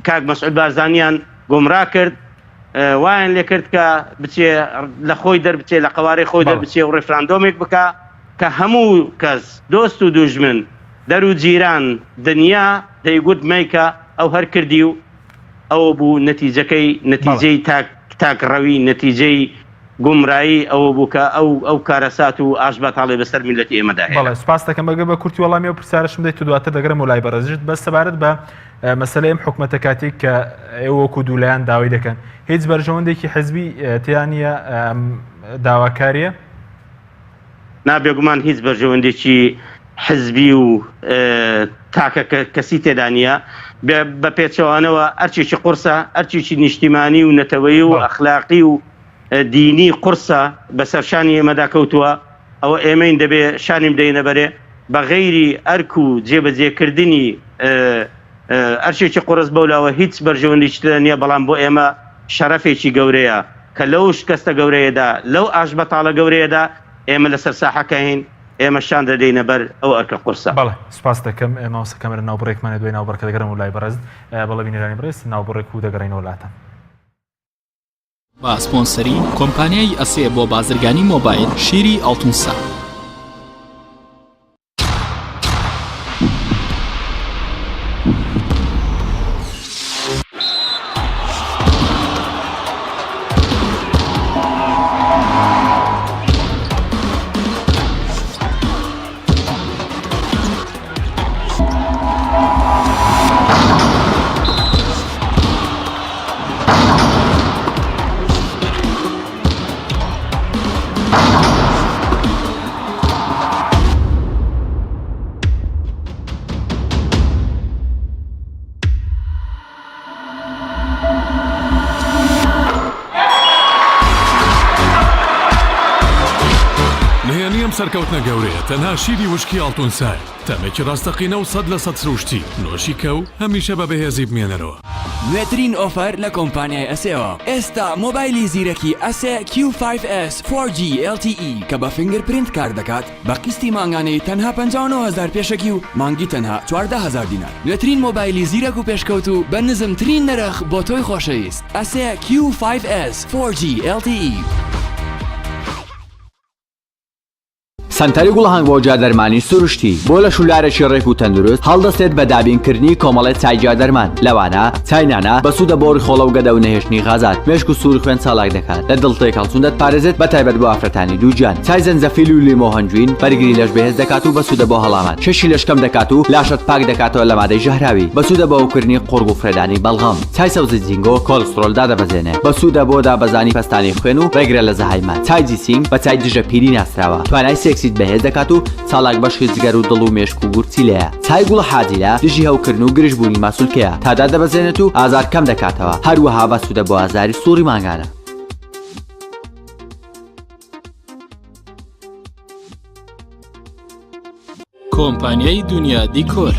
کاک مەسعود بارزانیان گومڕا کرد، وایان لێ کرد کە بچێ لە خۆی دەربچێ، لە قەوارەی خۆی دەربچێ و ڕیفراندۆمێک بکا کە هەموو کەس دۆست و دوژمن، دەر و جیران، دنیا دەیگوت مەیکە، ئەو هەر کردی و ئەوە بوو نەتیجەکەی، نەتیجەی تاک تاکڕەوی، نەتیجەی گومرایی ئەوە بوو کە ئەو ئەو کارەسات و ئاشبەتاڵەی بەسەر میللەتی ئێمەدا هێنا. بەڵێ سوپاست دەکەم ئەگەر بە کورتی وەڵامی ئەو پرسیارەشم دەیت و دواتر دەگەرێمەوە لای بەڕێزیشت بەس سەبارەت بە مەسەلەی ئەم حکومەتە کاتێک کە ئێوە وەکو دوو لایەن داوای دەکەن هیچ بەرژەوەندێکی حزبی تیا نییە ئەم داواکاریە؟ نا بێگومان هیچ بەرژەوەندێکی حزبی و تاکە کەسی تێدا نییە بە پێچەوانەوە ئەرچێکی قورسە ئەرچێکی نیشتیمانی و نەتەوەیی و ئەخلاقی و دینی قورسە بەسەر شانی ئێمەدا کەوتووە ئەوە ئێمەین دەبێ شانی بدەینە بەرێ بە غەیری ئەرک و جێبەجێکردنی ئەرچێکی قورس بەولاوە هیچ بەرژەوەندیی تێدا نییە بەڵام بۆ ئێمە شەرەفێکی گەورەیە کە لەو شکەستە گەورەیەدا، لەو ئاشبەتاڵە گەورەیەدا ئێمە لەسەر ساحەکەین، ئێمە شان دەدەینە بەر ئەو ئەرکە قورسە. بەڵێ سوپاست دەکەم مامۆستا کامەران ناوبڕێکمان هەیە دوای ناوبڕەکە دەگەڕێمەوە لای بەڕێزت. بەڵێ بینەرانی بەڕێز ناوبڕێک و دەگەڕێینەوە لاتان. بە سپۆنسەری کۆمپانیای ئەسێ بۆ بازرگانی مۆبایل شیری ئاڵتون سا. نهێنی ئەم سەرکەوتنە گەورەیە تەنها شیری وشکی ئاڵتون سایە، تامێکی ڕاستەقینە و 100% سروشتی، نۆشی کە و هەمیشە بە بەهێزی بمێنەرەوە. نوێترین ئۆفەر لە کۆمپانیای ئەسێوە ئێستا مۆبایلی زیرەکی ئەسێ کیو فایڤ ئێس فۆر جی ئێڵ تی ئی کە بە fingerprint کار دەکات بە قیستی مانگانەی تەنها 59 هەزار پێشەکی و مانگی تەنها 14 هەزار دینار نوێترین مۆبایلی زیرەک و پێشکەوتوو بە نزمترین نرخ بۆ تۆی خۆشەویست ئەسێ کیو فایڤ ئێس فۆر جی ئێڵ تی ئی. سەنتەری گوڵهانگ بۆ گیادەرمانی سروشتی بۆ لەش و لارێکی ڕێک و تەندروست هەڵدەستێت بە دابینکردنی کۆمەڵێ چای گیادەرمان لەوانە چای نانا بەسوودە بۆ ڕیخۆڵە و گەدە و نەهێشتنی غازات مێشک و سووری خوێن چالاک دەکات لە دڵ تێکهەڵچوون دەتپارێزێت بە تایبەت بۆ ئافرەتانی دووگیان چای زەنجەفیل و لیمۆ هەنجوین بەرگری لەش بەهێز دەکات و بەسوودە بۆ هەڵامەت کێشی لەش کەم دەکات و لاشەت پاک دەکاتەوە لە مادەی ژەهراوی بەسوودە بۆ هەوکردنی قوڕگ و فرێدانی بەڵغەم چای سەوزی جینگۆ کۆلسترۆل دادەبەزێنێ بەسوودە بۆ دابەزانی پەستانی خوێن و ڕێگرە لە زەهایمەر. چای جیسینگ بە چای دژە پیری ناسراوە، توانای سێکسیت بەهێز دەکات و چالاک بەشی جگەر و دڵ و مێشک و گورچیلەیە. چای گوڵە حاجیلە دژی هەوکردن و گرژبوونی ماسولکەیە تا دادەبەزێنێت و ئازار کەم دەکاتەوە، هەروەها بەسوودە بۆ ئازاری سوڕی مانگانە. کۆمپانیای دونیا دیکۆر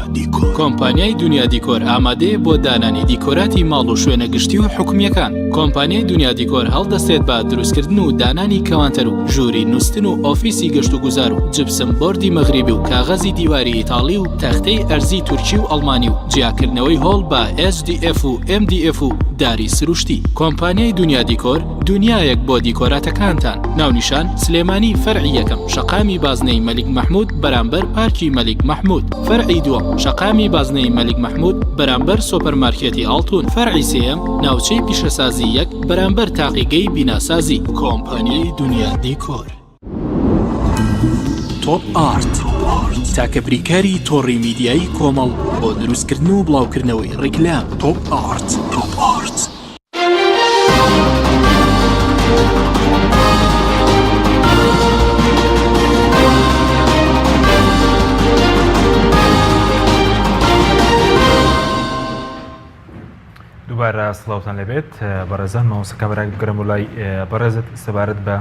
کۆمپانیای دونیا دیکۆر ئامادەیە بۆ دانانی دیکۆراتی ماڵ و شوێنە گشتی و حکومیەکان کۆمپانیای دونیا دیکۆر هەڵدەستێت بە دروستکردن و دانانی کەوانتەر و ژووری نووستن و ئۆفیسی گەشت و گوزار و جپسم بۆردی مەغریبی و کاغەزی دیواری ئیتاڵی و تەختەی ئەرزی تورکی و ئەڵمانی و جیاکردنەوەی هۆڵ بە HDF و MDF و داری سروشتی کۆمپانیای دونیا دیکۆر دونیایەک بۆ دیکۆراتەکانتان. ناونیشان، سلێمانی فەرعی یەکەم، شەقامی بازنەی مەلیک مەحمود بەرامبەر پارکی مەلیک مەحمود. فەرعی دووەم، شەقامی بازنەی مەلیک مەحمود بەرامبەر سۆپەرمارکێتی ئاڵتون. فەرعی سێیەم، ناوچەی پیشەسازی یەک بەرامبەر تاقیگەی بیناسازی. کۆمپانیای دونیا دیکۆر. تۆپ ئارت، تاکە بریکاری تۆڕی میدیایی کۆمەڵ بۆ دروستکردن و بڵاوکردنەوەی ڕیکلام. تۆپ ئارت. تۆپ ئارت. دووبارە سڵاوتان لێبێت بەڕێزان مامۆستا کامەران بگەرم و لای بەڕێزت سەبارەت بە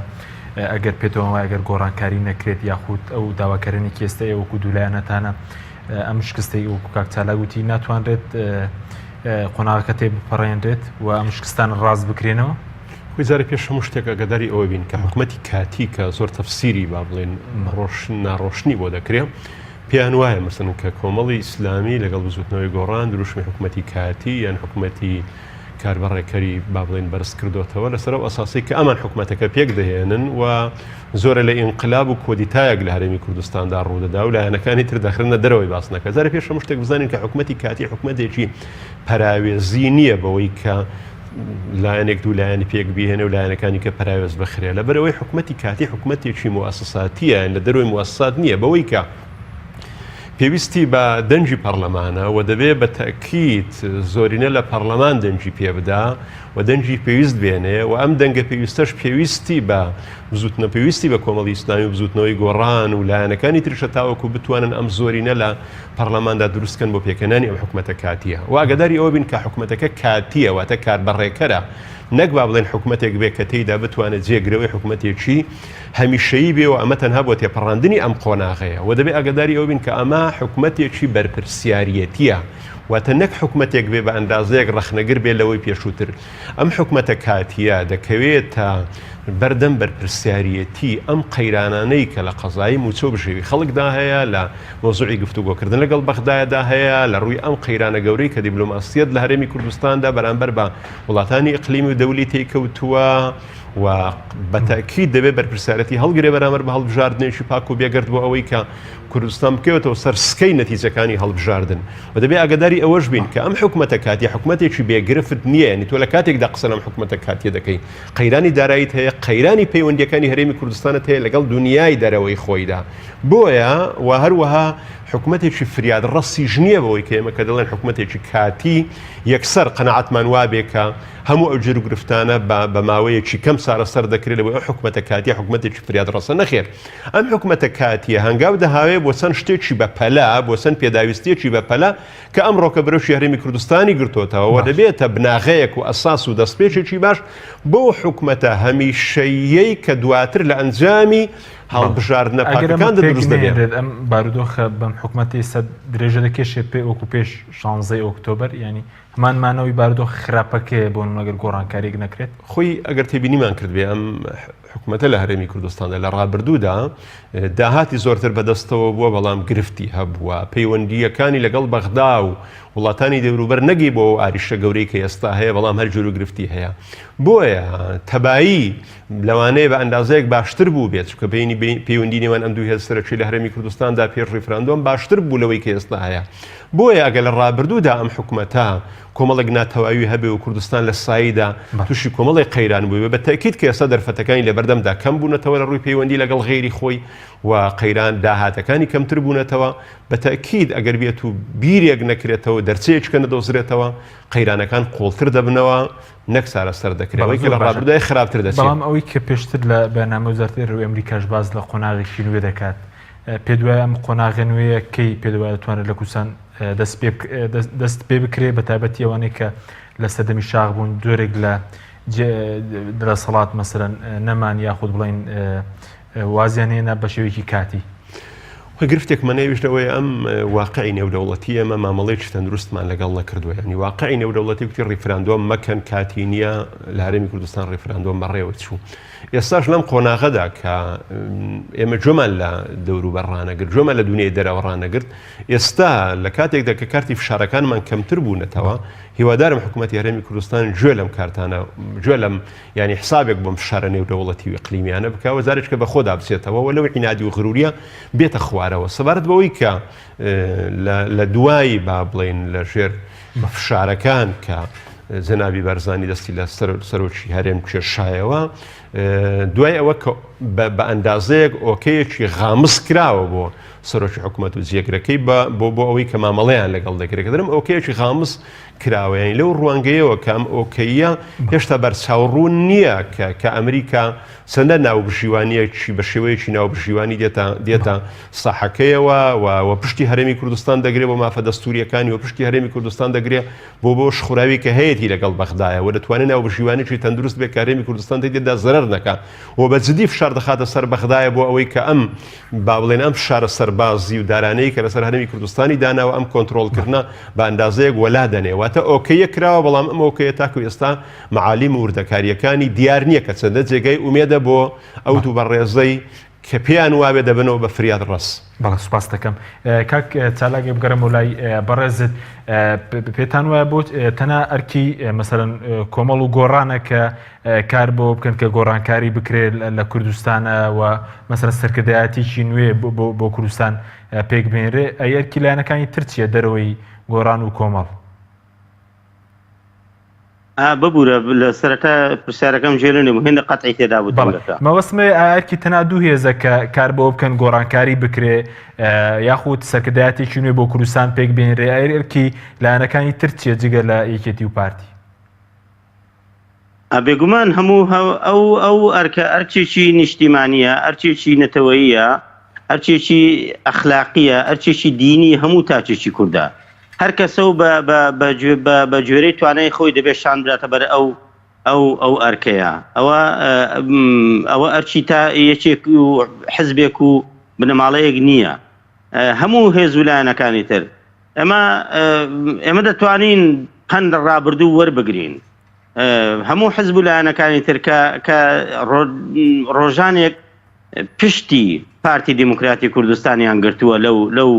ئەگەر پێتەوە وایە گەر گۆڕانکاری نەکرێت یاخود ئەو داواکارانی کێستە ئێوەکو دوولایەنەتانە ئەم شکستەی وەکو کاک چالاک وتی ناتوانرێت قۆناغەکە تێ بپەڕێنرێت و ئەم شکستانە ڕاست بکرێنەوە؟ خۆی جارێ پێش هەموو شتێک ئاگاداری ئەوە بین کە حکومەتی کاتی کە زۆر تەفسیری با بڵێن ڕۆشن ناڕۆشنی بۆ دەکرێ پێیان وایە مەسەن کە کۆمەڵی ئیسلامی لەگەڵ بزوتنەوەی گۆڕان دروشمی حکومەتی کاتی یان حکومەتی کاربەڕێکەری با بڵێین بەرز کردۆتەوە لەسەر ئەو ئەساسەی کە ئەمان حکومەتەکە پێک دەهێنن و زۆرە لە ئینقلاب و کۆدیتایەک لە هەرێمی کوردستاندا ڕوودەدا و لایەنەکانی تر دەخرنە دەرەوەی باسنەکە جارێ پێش هەموو شتێک بزانین کە حکومەتی کاتی حکومەتێکی پەراوێزی نییە بەوەی کە لایەنێک دوو لایەنی پێک بهێنێ و لایەنەکانی کە پەراوێز بخرێ لەبەرئەوەی حکومەتی کاتی حکومەتێکی موئەسەساتیە لە دەرەوەی موئەسەسات نییە بەوەی کە پێویستی بە دەنگی پەڕلەمانە و دەبێ بە تەئکید زۆرینە لە پەڕلەمان دەنگی پێ بدا و دەنگی پێویست بێنێ و ئەم دەنگە پێویستەش پێویستی بە بزوتنە پێویستی بە کۆمەڵی ئیسلامی و بزوتنەوەی گۆڕان و لایەنەکانی تریشە تاوەکو بتوانن ئەم زۆرینە لە پەڕلەماندا دروست کەن بۆ پێکهێنانی ئەم حکومەتە کاتییە و ئاگاداری ئەوە بین کە حکومەتەکە کاتییە واتە کاربەڕێکەرە نەک با بڵێن حکومەتێک بێ کە تێیدا بتوانێت جێگرەوەی حکومەتێکی هەمیشەیی بێ و ئەمە تەنها بۆ تێپەڕاندنی ئەم قۆناغەیە و دەبێ ئاگاداری ئەوە بین کە ئەمە حکومەتێکی بەرپرسیاریەتیە واتە نەک حکومەتێک بێ بە ئەندازەیەک ڕەخنەگر بێ لەوەی پێشووتر ئەم حکومەتە کاتیە دەکەوێتە بەردەم بەرپرسیاریەتی ئەم قەیرانانەی کە لە قەزای مووچە و بژێوی خەڵکدا هەیە لە مەوزوعی گفتوگۆکردن لەگەڵ بەغدایدا هەیە لە ڕووی ئەم قەیرانە گەورەی کە دیبلۆماسیەت لە هەرێمی کوردستاندا بەرامبەر بە وڵاتانی ئیقلیمی و دەولی تێیکەوتووە و بە تەئکید دەبێت بەرپرسیارەتی هەڵگرێ بەرامبەر بە هەڵبژاردنێکی پاک و بێگەرد بۆ ئەوەی کە کوردستان بکەوێتەوە سەر سکەی نەتیجەکانی هەڵبژاردن و دەبێ ئاگداری ئەوەش بین کە ئەم حکومەتە کاتی حکومەتێکی بێگرفت نییە یعنی تۆ لە کاتێکدا قسە لەم حکومەتە کاتیە دەکەی قەیرانی داراییت هەیە قەیرانی پەیوەندیەکانی هەرێمی کوردستانت هەیە لەگەڵ دنیای دەرەوەی خۆیدا بۆیە و هەروەها حکومەتێکی فریاد ڕەسیش نییە بەوەی کە ئێمە کە دەڵێن حکومەتێکی کاتی یەکسەر قەناعەتمان وابێ کە هەموو ئەو گیروگرفتانە بە بە ماوەیەکی کەم چارەسەر دەکرێت لەوەی ئەو حکومەتە کاتیە حکومەتێکی فریادڕەسە نەخێر ئەم حکومەتە کاتیە هەنگاو دەهاوێ بۆ چەند شتێکی بە پەلە بۆ چەند پێداویستیەکی بە پەلە کە ئەمڕۆکە بەرۆکی هەرێمی کوردستانی گرتۆتەوە و دەبێتە بناغەیەک و ئەساس و دەستپێکێکی باش بۆ حکومەتە هەمیشەییەی کە دواتر لە ئەنجامی هەڵبژاردنە پاکەکاندا دروست دەبێت. ئەم بارودۆخە بەم حکومەتی ئێستا درێژە دەکێشێ پێ وەکو پێش شانزەی ئۆکتۆبەر یانی هەمان مانەوەی بارودۆخە خراپەکەیە بۆ نمونە گەر گۆڕانکاریەک نەکرێت؟ خۆی ئەگەر تێبینیمان کردبێ ئەم حکومەتە لە هەرێمی کوردستاندا لە ڕابردوودا داهاتی زۆرتر بەدەستەوە بووە بەڵام گرفتی هەبووە پەیوەندییەکانی لەگەڵ بەغدا و وڵاتانی دەوروبەر نەگەی بۆ ئەو ئاریشە گەورەی کە ئێستا هەیە بەڵام هەر جۆر و گرفتی هەیە بۆیە تەبایی لەوانەیە بە ئەندازەیەک باشتر بووبێت چونکە بینی پەیوەندی نێوان ئەم دوو هێز سەرەکی لە هەرێمی کوردستاندا پێش ڕیفراندۆم باشتر بوو لەوەی کە ئێستا هەیە بۆیە ئەگەر لە ڕابردوودا ئەم حکومەتە کۆمەڵێک ناتەواوی هەبێ و کوردستان لە سایدا تووشی کۆمەڵێک قەیران بووبێ بە تەئکید کە ئێستا دەرفەتەکانی لەبەردەمدا کەم بوونەتەوە لە ڕووی پەیوەندی لەگەڵ غەیری خۆی و قەیران داهاتەکانی کەمتر بوونەتەوە بە تەئکید ئەگەر بێت و بیرێک نەکرێتەوە دەرچەیەک کە نەدۆزرێتەوە قەیرانەکان قوڵتر دەبنەوە نەک چارەسەر دەکرێت ئەوەی کە لە ڕابردووای خراپتر دەچێت. بەڵام ئەوەی کە پێشتر لە بەیاننامەی وەزارەتی دەرەوەی ئەمریکاش باس لە قۆناغێکی نوێ دەکات، پێت وایە ئەم قۆناغە نوێیە کەی پێت وایە دەتوانرێت لە کوردستان دەست پێ بکرێت بە تایبەتی ئەوانەی کە لە سەردەمی شاخ بوون جۆرێک لە دەسەڵات مەسەلەن نەمان یاخود بڵێین وازیان هێنا بە شێوەیەکی کاتی. خۆی گرفتێکمان ئەویش لەوەیە ئەم واقعی نێودەوڵەتی ئێمە مامەڵەیەکی تەندروستمان لەگەڵ نەکردووە یعنی واقعی نێودەوڵەتی گوتی ڕیفراندۆم مەکەن کاتی نییە لە هەرێمی کوردستان ڕیفراندۆم بەڕێوە چوو ئێستاش لەم قۆناغەدا کە ئێمە گوێمان لە دەوروبەر ڕانەگرت گوێمان لە دنیای دەرەوە ڕانەگرت ئێستا لە کاتێکدا کە کارتی فشارەکانمان کەمتر بوونەتەوە هیوادارم حکوومەتی هەرێمی کوردستان گوێ لەم کارتانە گوێ لەم یانی حسابێک بۆم فشارە نێودەوڵەتی و ئیقلیمیانە بکا و جارێکە بە خۆدا بچێتەوە و لەو عینادی و غروریە بێتە خوارەوە سەبارەت بەوەی کە لە دوایی با بڵێین لە ژێر فشارەکان کە جەنابی بارزانی دەستی لە سەرۆکی هەرێم کێشایەوە دوای ئەوە کە بە ئەندازەیەک ئۆکەیەکی غامز کراوە بۆ سەرۆکی حکوومەت و جێگرەکەی بۆ بۆ ئەوەی کە مامەڵەیان لەگەڵ دەکرێت کە دەرم ئۆکەیەکی غامز کراوە یانی لەو ڕوانگەیەوە کە ئەم ئۆکەییە هێشتا بەرچاوڕوون نییە کە کە ئەمریکا چەندە ناوبژیوانیەکی بە شێوەیەکی ناوبژیوانی دێتە دێتە ساحەکەیەوە و و پشتی هەرێمی کوردستان دەگرێ بۆ مافە دەستوریەکانی و پشتی هەرێمی کوردستان دەگرێ بۆ بۆ شخوراوی کە هەیەتی لەگەڵ بەغدایە و دەتوانێت ناوبژیوانێکی تەندروست بێت کە هەرێمی کوردستان تێدا زەرەر نەکا و بە جدی فشار دەخاتە سەر بەغدایە بۆ ئەوەی کە ئەم با بڵێن ئەم فشارە سەر. سەربازی و دارانەی کە لەسەر هەرێمی کوردستانی داناوە ئەم کۆنترۆڵکردنە بە ئەندازەیەک وەلا دەنێ واتە ئۆکەیە کراوە بەڵام ئەم ئۆکەیە تاکو ئێستا مەعالیم و وردەکارییەکانی دیار نییە کە چەندە جێگای ئومێدە بۆ ئەو دوو بەڕێزەی کە پێیان وابێ دەبنەوە بە فریاد ڕەس. بەڵێ سوپاست دەکەم کاک چالاک بگەڕێمەوە لای بەڕێزت پێتان وایە بۆ تەنها ئەرکی مەسەلەن کۆمەڵ و گۆڕانە کە کار بۆ بکەن کە گۆڕانکاری بکرێت لە کوردستانە و مەسەلەن سەرکردایەتیکی نوێ بۆ کوردستان پێک بێنرێ ئەی ئەرکی لایەنەکانی تر چییە دەرەوەی گۆڕان و کۆمەڵ؟ ببورە لە سەرەتا پرسیارەکەم گوێ لێ نەبوو هێندە قەتعی تێدا بوو دەنگەکە. مەبەستم ئەوەیە ئایا ئەرکی تەنها دوو هێزە کە کار بەوە بکەن گۆڕانکاری بکرێ یاخود سەرکردایەتێکی نوێ بۆ کوردستان پێک بێنرێ ئەی ئەرکی لایەنەکانی تر چییە جگە لە یەکێتی و پارتی؟ بێگومان هەموو ئەو ئەو ئەرکە ئەرکێکی نیشتیمانییە، ئەرکێکی نەتەوەییە، ئەرکێکی ئەخلاقییە، ئەرکێکی دینی هەموو تاکێکی کوردە. هەر کەسە و بە بە بە بە بە گوێرەی توانای خۆی دەبێت شان بداتە بەر ئەو ئەو ئەو ئەرکەیە. ئەوە ئەوە ئەرکی تا یەکێک و حزبێک و بنەماڵەیەک نییە. هەموو هێز و لایەنەکانی تر ئێمە ئێمە دەتوانین پەند لە ڕابردوو وەربگرین. هەموو حزب و لایەنەکانی تر کە کە ڕۆژانێک پشتی پارتی دیموکراتی کوردستانیان گرتووە لەو لەو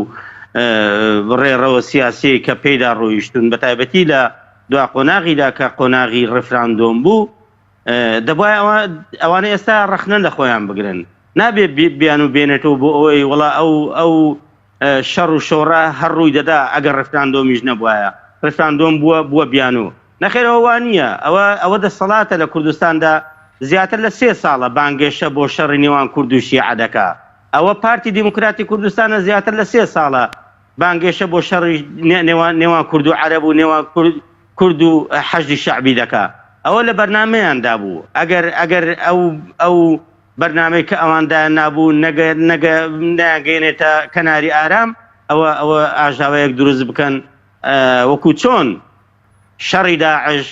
ڕێڕەوە سیاسیەی کە پێیدا ڕۆیشتون بە تایبەتی لە دوا قۆناغیدا کە قۆناغی ڕفراندۆم بوو دەبوایە ئەوە ئەوانە ئێستا ڕەخنە لە خۆیان بگرن نابێ بیان و بێنێتەوە بۆ ئەوەی وڵا ئەو ئەو شەڕ و شۆڕە هەر ڕووی دەدا ئەگەر ڕفراندۆمیش نەبوایە. ڕفراندۆم بووە بووە بیانوو. نەخێر ئەوە وا نییە. ئەوە ئەوە دەسەڵاتە لە کوردستاندا زیاتر لە سێ ساڵە بانگێشە بۆ شەڕی نێوان کورد و شیعە دەکا. ئەوە پارتی دیموکراتی کوردستانە زیاتر لە سێ ساڵە بانگێشە بۆ شەڕی نێوان نێوان کورد و عەرەب و نێوان کورد کورد و حەشدی شەعبی دەکا. ئەوە لە بەرنامەیاندا بوو. ئەگەر ئەگەر ئەو ئەو بەرنامەی کە ئەوان دایان نابوو نەگە نەگە نایانگەیەنێتە کەناری ئارام ئەوە ئەوە ئاژاوەیەک دروست بکەن وەکو چۆن شەڕی داعش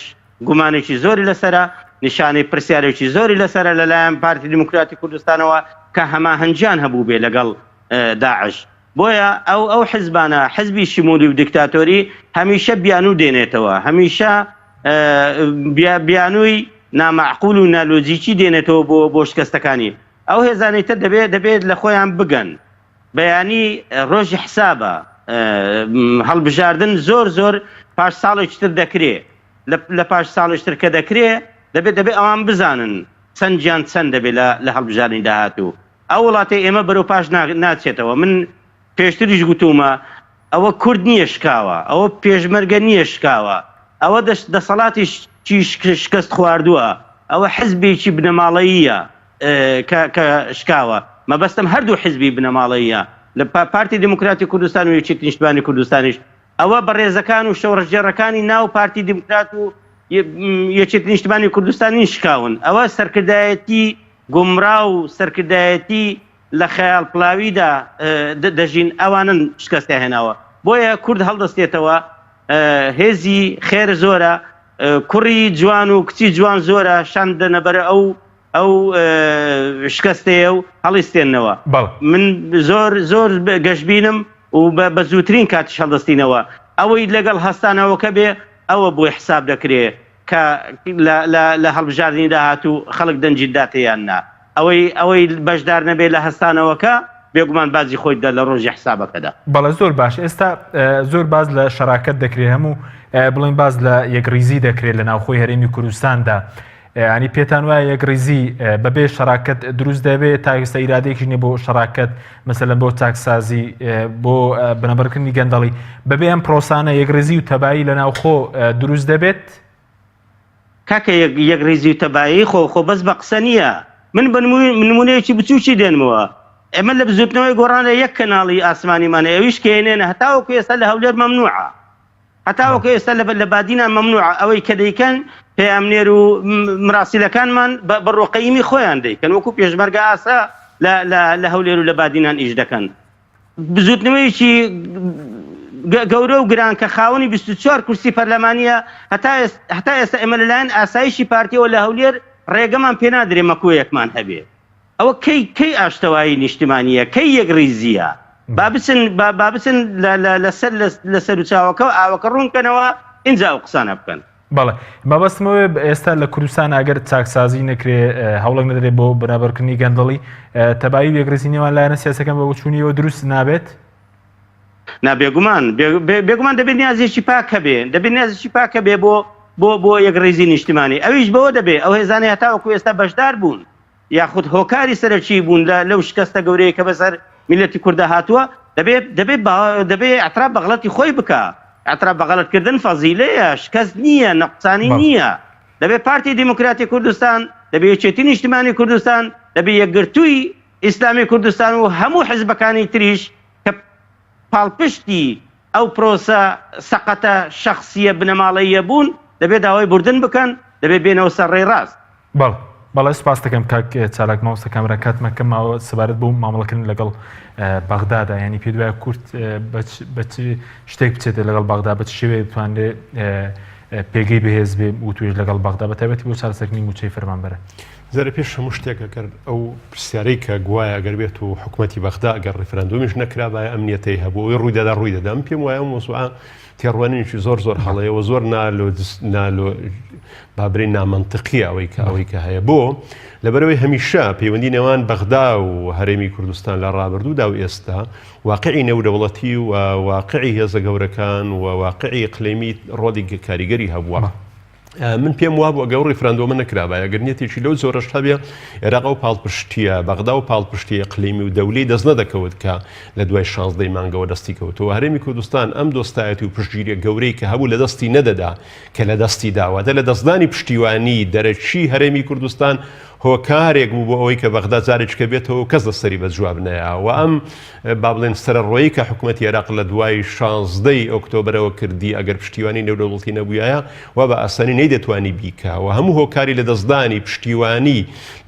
گومانێکی زۆری لەسەرە نیشانەی پرسیارێکی زۆری لەسەرە لەلایەن پارتی دیموکراتی کوردستانەوە کە هەماهەنگیان هەبوو بێ لەگەڵ داعش بۆیە ئەو ئەو حزبانە حزبی شمولی و دیکتاتۆری هەمیشە بیانوو دێنێتەوە هەمیشە بیانووی نامەعقول و نالۆجیکی دێنێتەوە بۆ بۆ شکەستەکانی ئەو هێزانەی تر دەبێت دەبێت لە خۆیان بگەن بەیانی ڕۆژی حسابە هەڵبژاردن زۆر زۆر پاش ساڵێکی تر دەکرێ لە پاش ساڵێکی تر کە دەکرێ دەبێت دەبێت ئەوان بزانن چەندیان چەند دەبێت لە هەڵبژاردنی داهاتوو ئەو وڵاتەی ئێمە بەرەو پاش ناچێتەوە من پێشتریش گوتوومە ئەوە کورد نییە شکاوە، ئەوە پێشمەرگە نییە شکاوە، ئەوە دەسەڵاتێکی شکست خواردووە، ئەوە حزبێکی بنەماڵەییە کە کە شکاوە، مەبەستم هەردوو حزبی بنەماڵەییە لە پارتی دیموکراتی کوردستان و یەکێتی نیشتمانی کوردستانیش، ئەوە بەڕێزەکان و شۆڕشگێڕەکانی ناو پارتی دیموکرات و یەکێتی نیشتمانی کوردستان نین شکاون، ئەوە سەرکردایەتی گومڕا و سەرکردایەتی لە خەیاڵ پڵاویدا دەژین ئەوانن شکەستیان هێناوە بۆیە کورد هەڵدەستێتەوە هێزی خێر زۆرە کوڕی جوان و کچی جوان زۆرە شان دەنە بەرە ئەو ئەو شکەستەیە و هەڵیستێنەوە من زۆر زۆر گەشببینم و بە زووترین کاتیش هەڵدەستینەوە ئەوەی لەگەڵ هەستانەوەکە بێ ئەوە بۆی حساب دەکرێ کە لە لە لە هەڵبژاردنی داهاتوو خەڵک دەنگی داتێ یان نا. ئەوەی ئەوەی بەشدار نەبێ لە هەستانەوەکە بێگومان باجی خۆی دەدا لە ڕۆژی حسابەکەدا. بەڵێ زۆر باش ئێستا زۆر باس لە شەراکەت دەکرێ هەموو بڵێن باس لە یەکڕیزی دەکرێت لە ناوخۆی هەرێمی کوردستاندا ینی پێتان وایە یەکڕیزی بەبێ شەراکەت دروست دەبێت تا ئێستا ئیرادەیەکیش نییە بۆ شەراکەت مەسەلەن بۆ چاکسازی بۆ بنەبڕکردنی گەندەڵی بەبێ ئەم پرۆسانە یەکڕیزی و تەبایی لە ناوخۆ دروست دەبێت؟ کاکە یەکڕیزی و تەبایی خۆ خۆ بەس بە قسە نییە من بە نمونەیەکی بچووکی دێنمەوە ئێمە لە بزوتنەوەی گۆڕانە یەک کەناڵی ئاسمانیمان هەیە ئەویش کێنێنە هەتاوەکو ئێستا لە هەولێر مەمنوعە هەتاوەکو ئێستا لە لە بادینان مەمنوعە ئەوەی کە دەیکەن پەیامنێر و مراسیلەکانمان بە ڕۆقەیمی خۆیان دەیکەن وەکو پێشمەرگە ئاسا لە لە لە هەولێر و لە بادینان ئیش دەکەن بزوتنەوەیەکی گەورە و گران کە خاوەنی 24 کورسی پەرلەمانیە هەتا هەتا ئێستا ئێمە لەلایەن ئاسایشی پارتیەوە لە هەولێر ڕێگەمان پێنادرێ مەکۆیەکمان هەبێ ئەوە کەی کەی ئاشتەوایی نیشتمانیە کەی یەکڕیزیە؟ با بچن با بچن لەسەر لە سەروچاوەکە و ئاوەکە ڕوون کەنەوە ئینجا ئەو قسانە بکەن. بەڵێ مەبەستم ئەوەیە ئێستا لە کوردستان ئەگەر چاکسازی نەکرێ هەوڵێک نەدرێ بۆ بەرابەرکردنی گەندەڵی تەبایی و یەکڕیزی نێوان لایەنە سیاسەکان بە بۆچوونیەوە دروست نابێت؟ نا بێگومان بێگومان دەبێت نیازێکی پاک هەبێ دەبێت نیازێکی پاک هەبێ بۆ بۆ بۆ یەکڕیزی نیشتمانی ئەویش بەوە دەبێ ئەو هێزانەی هەتاوەکو ئێستا بەشدار بوون یاخود هۆکاری سەرەکی بوون لە لەو شکەستە گەورەیە کە بەسەر میللەتی کوردا هاتووە، دەبێ دەبێ دەبێ ئیعتراف بە غەڵەتی خۆی بکا. ئیعتراف بە غەڵەت کردن فەزیلەیە، شکەست نییە، نەقسانی نییە. دەبێ پارتی دیموکراتی کوردستان، دەبێ یەکێتی نیشتمانی کوردستان، دەبێ یەکگرتووی ئیسلامی کوردستان و هەموو حزبەکانی تریش کە پاڵپشتی ئەو پرۆسە سەقەتە شەخسییە بنەماڵەییە بوون، دەبێ داوای بوردن بکەن، دەبێ بێنەوە سەر ڕێی ڕاست. بەڵێ بەڵێ سوپاست دەکەم کاک چالاک مامۆستا کامەران کاتمان کەم ماوە سەبارەت بۆ مامەڵەکردن لەگەڵ بەغدادا یعنی پێت وایە کورد بە چ شتێک بچێتە لەگەڵ بەغدا بە چ شێوەیەک بتوانرێت پێگەی بەهێز بێ وتوێژ لەگەڵ بەغدا بە تایبەتی بۆ چارەسەرکردنی مووچەی فەرمانبەرە زەرە پێش هەموو شتێک ئەگەر ئەو پرسیارەی کە گوایە ئەگەر بێت و حکوومەتی بەغدا ئەگەر ڕیفراندۆمیش نەکرابایە ئەم نیەتەی هەبوو ئەوەی ڕووی دەدا ڕووی دەدا من پێم وایە ئەو مۆزوعە تێڕوانینێکی زۆر زۆر هەڵەیە و زۆر نالۆ با برێین نامەنتقیە ئەوەی کە ئەوەی کە هەیە بۆ لەبەرەوەی هەمیشە پەیوەندی نێوان بەغدا و هەرێمی کوردستان لە ڕابردوودا و ئێستا واقعی نێودەوڵەتی و واقعی هێزە گەورەکان و واقعی ئیقلیمی ڕۆڵی کاریگەری هەبووە. من پێم وابوو ئەگەر ڕیفراندۆمە نەکرابایە گەر نیەتێکی لەو جۆرەش هەبێ عێراق ئەو پاڵپشتیە بەغدا و پاڵپشتی ئیقلیمی و دەولی دەست نەدەکەوت کە لە دوای شانزدەی مانگەوە دەستی کەوتەوە هەرێمی کوردستان ئەم دۆستایەتی و پشتگیریە گەورەی کە هەبوو لە دەستی نەدەدا کە لە دەستی دا واتە لە دەستدانی پشتیوانی دەرەکی هەرێمی کوردستان هۆکارێک بوو بۆ ئەوەی کە بەغدا جارێکیکە بێتەوە و کەس لەسەری بە جواب نەیا و ئەم با بڵێن سەرەڕۆیی کە حکومەتی عێراق لە دوای شانزدەی ئۆکتۆبەرەوە کردی ئەگەر پشتیوانی نێودەوڵەتی نەبوویایە وا بە ئاسانی نەیدەتوانی بیکا و هەموو هۆکاری لەدەستدانی پشتیوانی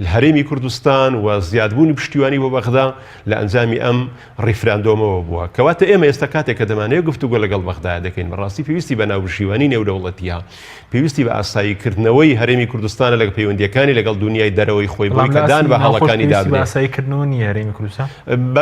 لە هەرێمی کوردستان و زیادبوونی پشتیوانی بۆ بەغدا لە ئەنجامی ئەم ڕیفراندۆمەوە بووە. کەواتە ئێمە ئێستا کاتێک کە دەمانەوێت گفتوگۆ لەگەڵ بەغدایە دەکەین بەڕاستی پێویستی بە ناوبژیوانی نێودەوڵەتییە، پێویستی بە ئاساییکردنەوەی هەرێمی کوردستانە لە پەیوەندییەکانی لەگەڵ دونیای دەرەوەی خۆی بۆی بەڵام کە لە دان ئاستی بە ناوخۆش هەڵەکانی پێویستی بە دابنێ. ئاساییکردنەوە نییە هەرێمی کوردستان؟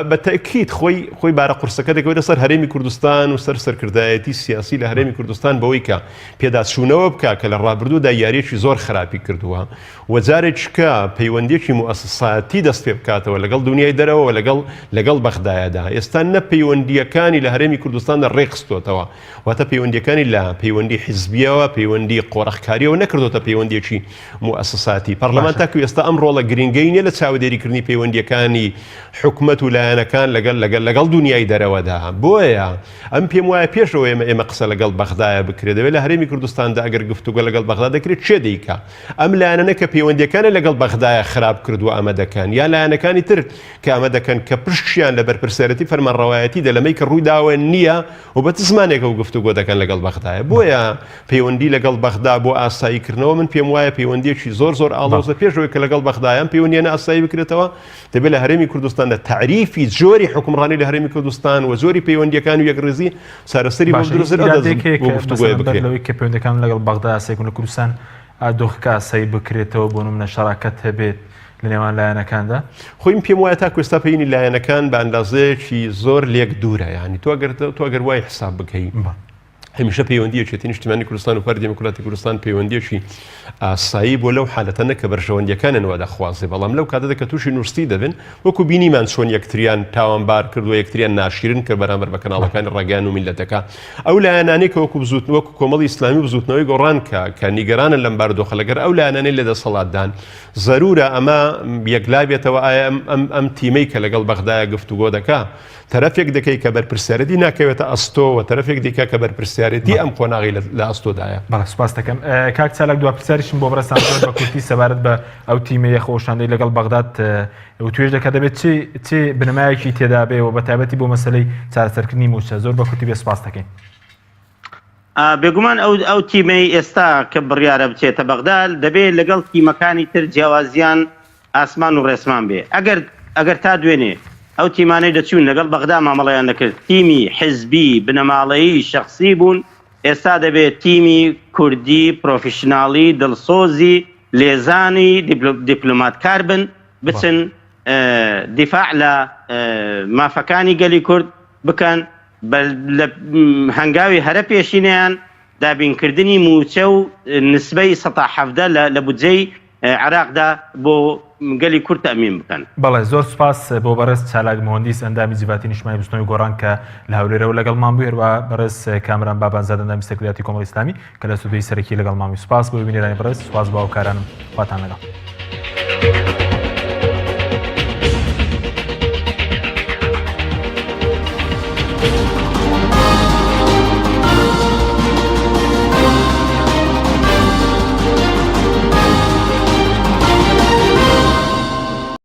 بە تەئکید خۆی خۆی بارە قورسەکە دەکەوێتە سەر هەرێمی کوردستان و سەر سەرکردایەتی سیاسی لە هەرێمی کوردستان بەوەی کە پێداچوونەوە بکا کە لە ڕابردوودا یارییەکی زۆر خراپی کردووە و جارێکیکە پەیوەندیەکی موئەسەساتی دەست پێ بکاتەوە لەگەڵ دونیای دەرەوە و لەگەڵ لەگەڵ بەغدایەدا ئێستا نە پەیوەندیەکانی لە هەرێمی کوردستاندا ڕێکخستۆتەوە واتە پەیوەندیەکانی لە پەیوەندی حیزبیەوە پەیوەندی قۆرخکاریەوە نەکردۆتە پەیوەندیەکی موئەسەساتی پەرلەمان باشە. تاکو ئێستا ئەم ڕۆڵە گرنگەی نیە لە چاودێریکردنی پەیوەندیەکانی حکومەت و لایەنەکان لەگەڵ لەگەڵ لەگەڵ دونیای دەرەوەدا بۆیە ئەم پێم وایە پێش ئەوەی ئێمە ئێمە قسە لەگەڵ بەغدایە بکرێت دەبێت لە هەرێمی کوردستاندا ئەگەر گفتوگۆ لەگەڵ بەغدا دەکرێت کێ دەیکا ئەم لایەنانە کە پەیوەندیەکانیان لەگەڵ بەغدایە خراپ کردووە ئەمە دەکەن یا لایەنەکانی تر کە ئەمە دەکەن کە پشکیان لە بەرپرسیارێتی فەرمانڕەوایەتی دە لەمەی کە ڕوویداوە نییە و بە چ زمانێکەوە گفتوگۆ دەکەن لەگەڵ بەغدایە بۆیە پەیوەندی لەگەڵ بەغدا بۆ ئاسایی کردنەوە من پێم وایە پەیوەندیەکی زۆر زۆر ئاڵۆزە پێش ئەوەی کە لەگەڵ بەغدایە ئەم پەیوەندیانە ئاسایی بکرێتەوە دەبێت لە هەرێمی کوردستاندا تەعریفی جۆری حوکمڕانی لە هەرێمی کوردستان و جۆری پەیوەندیەکان و یەکڕیزی چارەسەری بۆ باشە بدرێت ئەو ئیرادەیەک هەیە بۆ کە گفتوگۆیە مەسەلەن بەر بکرێت. لەوەی کە پەیوەندیەکان لەگەڵ بەغدا ئاسایی بکەن لە کوردستان دۆخەکە ئاسایی بکرێتەوە بۆ نمونە شەراکەت هەبێت لە نێوان لایەنەکاندا؟ خۆی من پێم وایە تاکو ئێستا پەینی لایەنەکان بە ئەندازەیەکی زۆر لێک دوورە یانی تۆ ئەگەر تۆ ئەگەر وای حساب بکەی هەمیشە پەیوەندی یەکێتی نیشتیمانی کوردستان و پارتی دیموکراتی کوردستان پەیوەندیەکی ئاسایی بۆ لەو حالەتە نە کە بەرژەوەندیەکانیان وا دەخوازێ بەڵام لەو کاتەدا کە تووشی نووستی دەبن وەکو بینیمان چۆن یەکتریان تاوانبار کرد و یەکتریان ناشیرن کرد بەرامبەر بە کەناڵەکانی ڕاگەیان و میللەتەکە ئەو لایەنانەی کە وەکو بزووتنەوە وەکو کۆمەڵی ئیسلامی و بزووتنەوەی گۆڕان کە کە نیگەرانن لەم بارودۆخە لەگەر ئەو لایەنانەی لە دەسەڵاتدان زەرورە ئەمە یەکلا بێتەوە ئایا ئەم ئەم ئەم تیمەی کە لەگەڵ بەغدایە گفتوگۆ دەکا تەرەفێک دەکەی کە بەرپرسیارێتی ناکەوێتە ئەستۆ و تەرەفێک دیکە کە بەرپرسیارێتی ئەم قۆناغی لە ئەستۆدایە. بەڵێ سوپاس دەکەم کاک چالاک دوا پرسیاریشم بۆ بەڕێزتان زۆر بە کورتی سەبارەت بە ئەو تیمە یەخۆشاندەی لەگەڵ بەغداد وتوێژ دەکات دەبێت چی چی بنەمایەکی تێدا بێ و بە تایبەتی بۆ مەسەلەی چارەسەرکردنی مووچە زۆر بە کورتی بێ سوپاس دەکەین. بێگومان ئەو ئەو تیمەی ئێستا کە بڕیارە بچێتە بەغدا دەبێ لەگەڵ تیمەکانی تر جیاوازیان ئاسمان و ڕێسمان بێ ئەگەر ئەگەر تا دوێنێ ئەو تیمانەی دەچوون لەگەڵ بەغدا مامەڵەیان دەکرد تیمی حزبی بنەماڵەیی شەخسی بوون ئێستا دەبێ تیمی کوردی پرۆفیشناڵی دڵسۆزی لێزانی دیپلۆماتکار بن بچن. دیفاع لە مافەکانی گەلی کورد بکەن لە هەنگاوی هەرە پێشینەیان دابینکردنی مووچە و نسبەی سەتا 17 لە بودجەی عێراقدا بۆ گەلی کورد تەئمین بکەن. بەڵێ زۆر سوپاس بۆ بەڕێز چالاک موهەندیس ئەندامی جڤاتی نیشتمانی بزوتنەوەی گۆڕان کە لە هەولێرەوە لەگەڵمان بوو هەروەها بەڕێز کامران بابانزادە ئەندامی سەرکردایەتی کۆمەڵی ئیسلامی کە لە ستۆدیۆی سەرەکی لەگەڵمان بوو سوپاس بۆ بینەرانی بەڕێز سوپاس بۆ هاوکارانم خواتان لەگەڵ.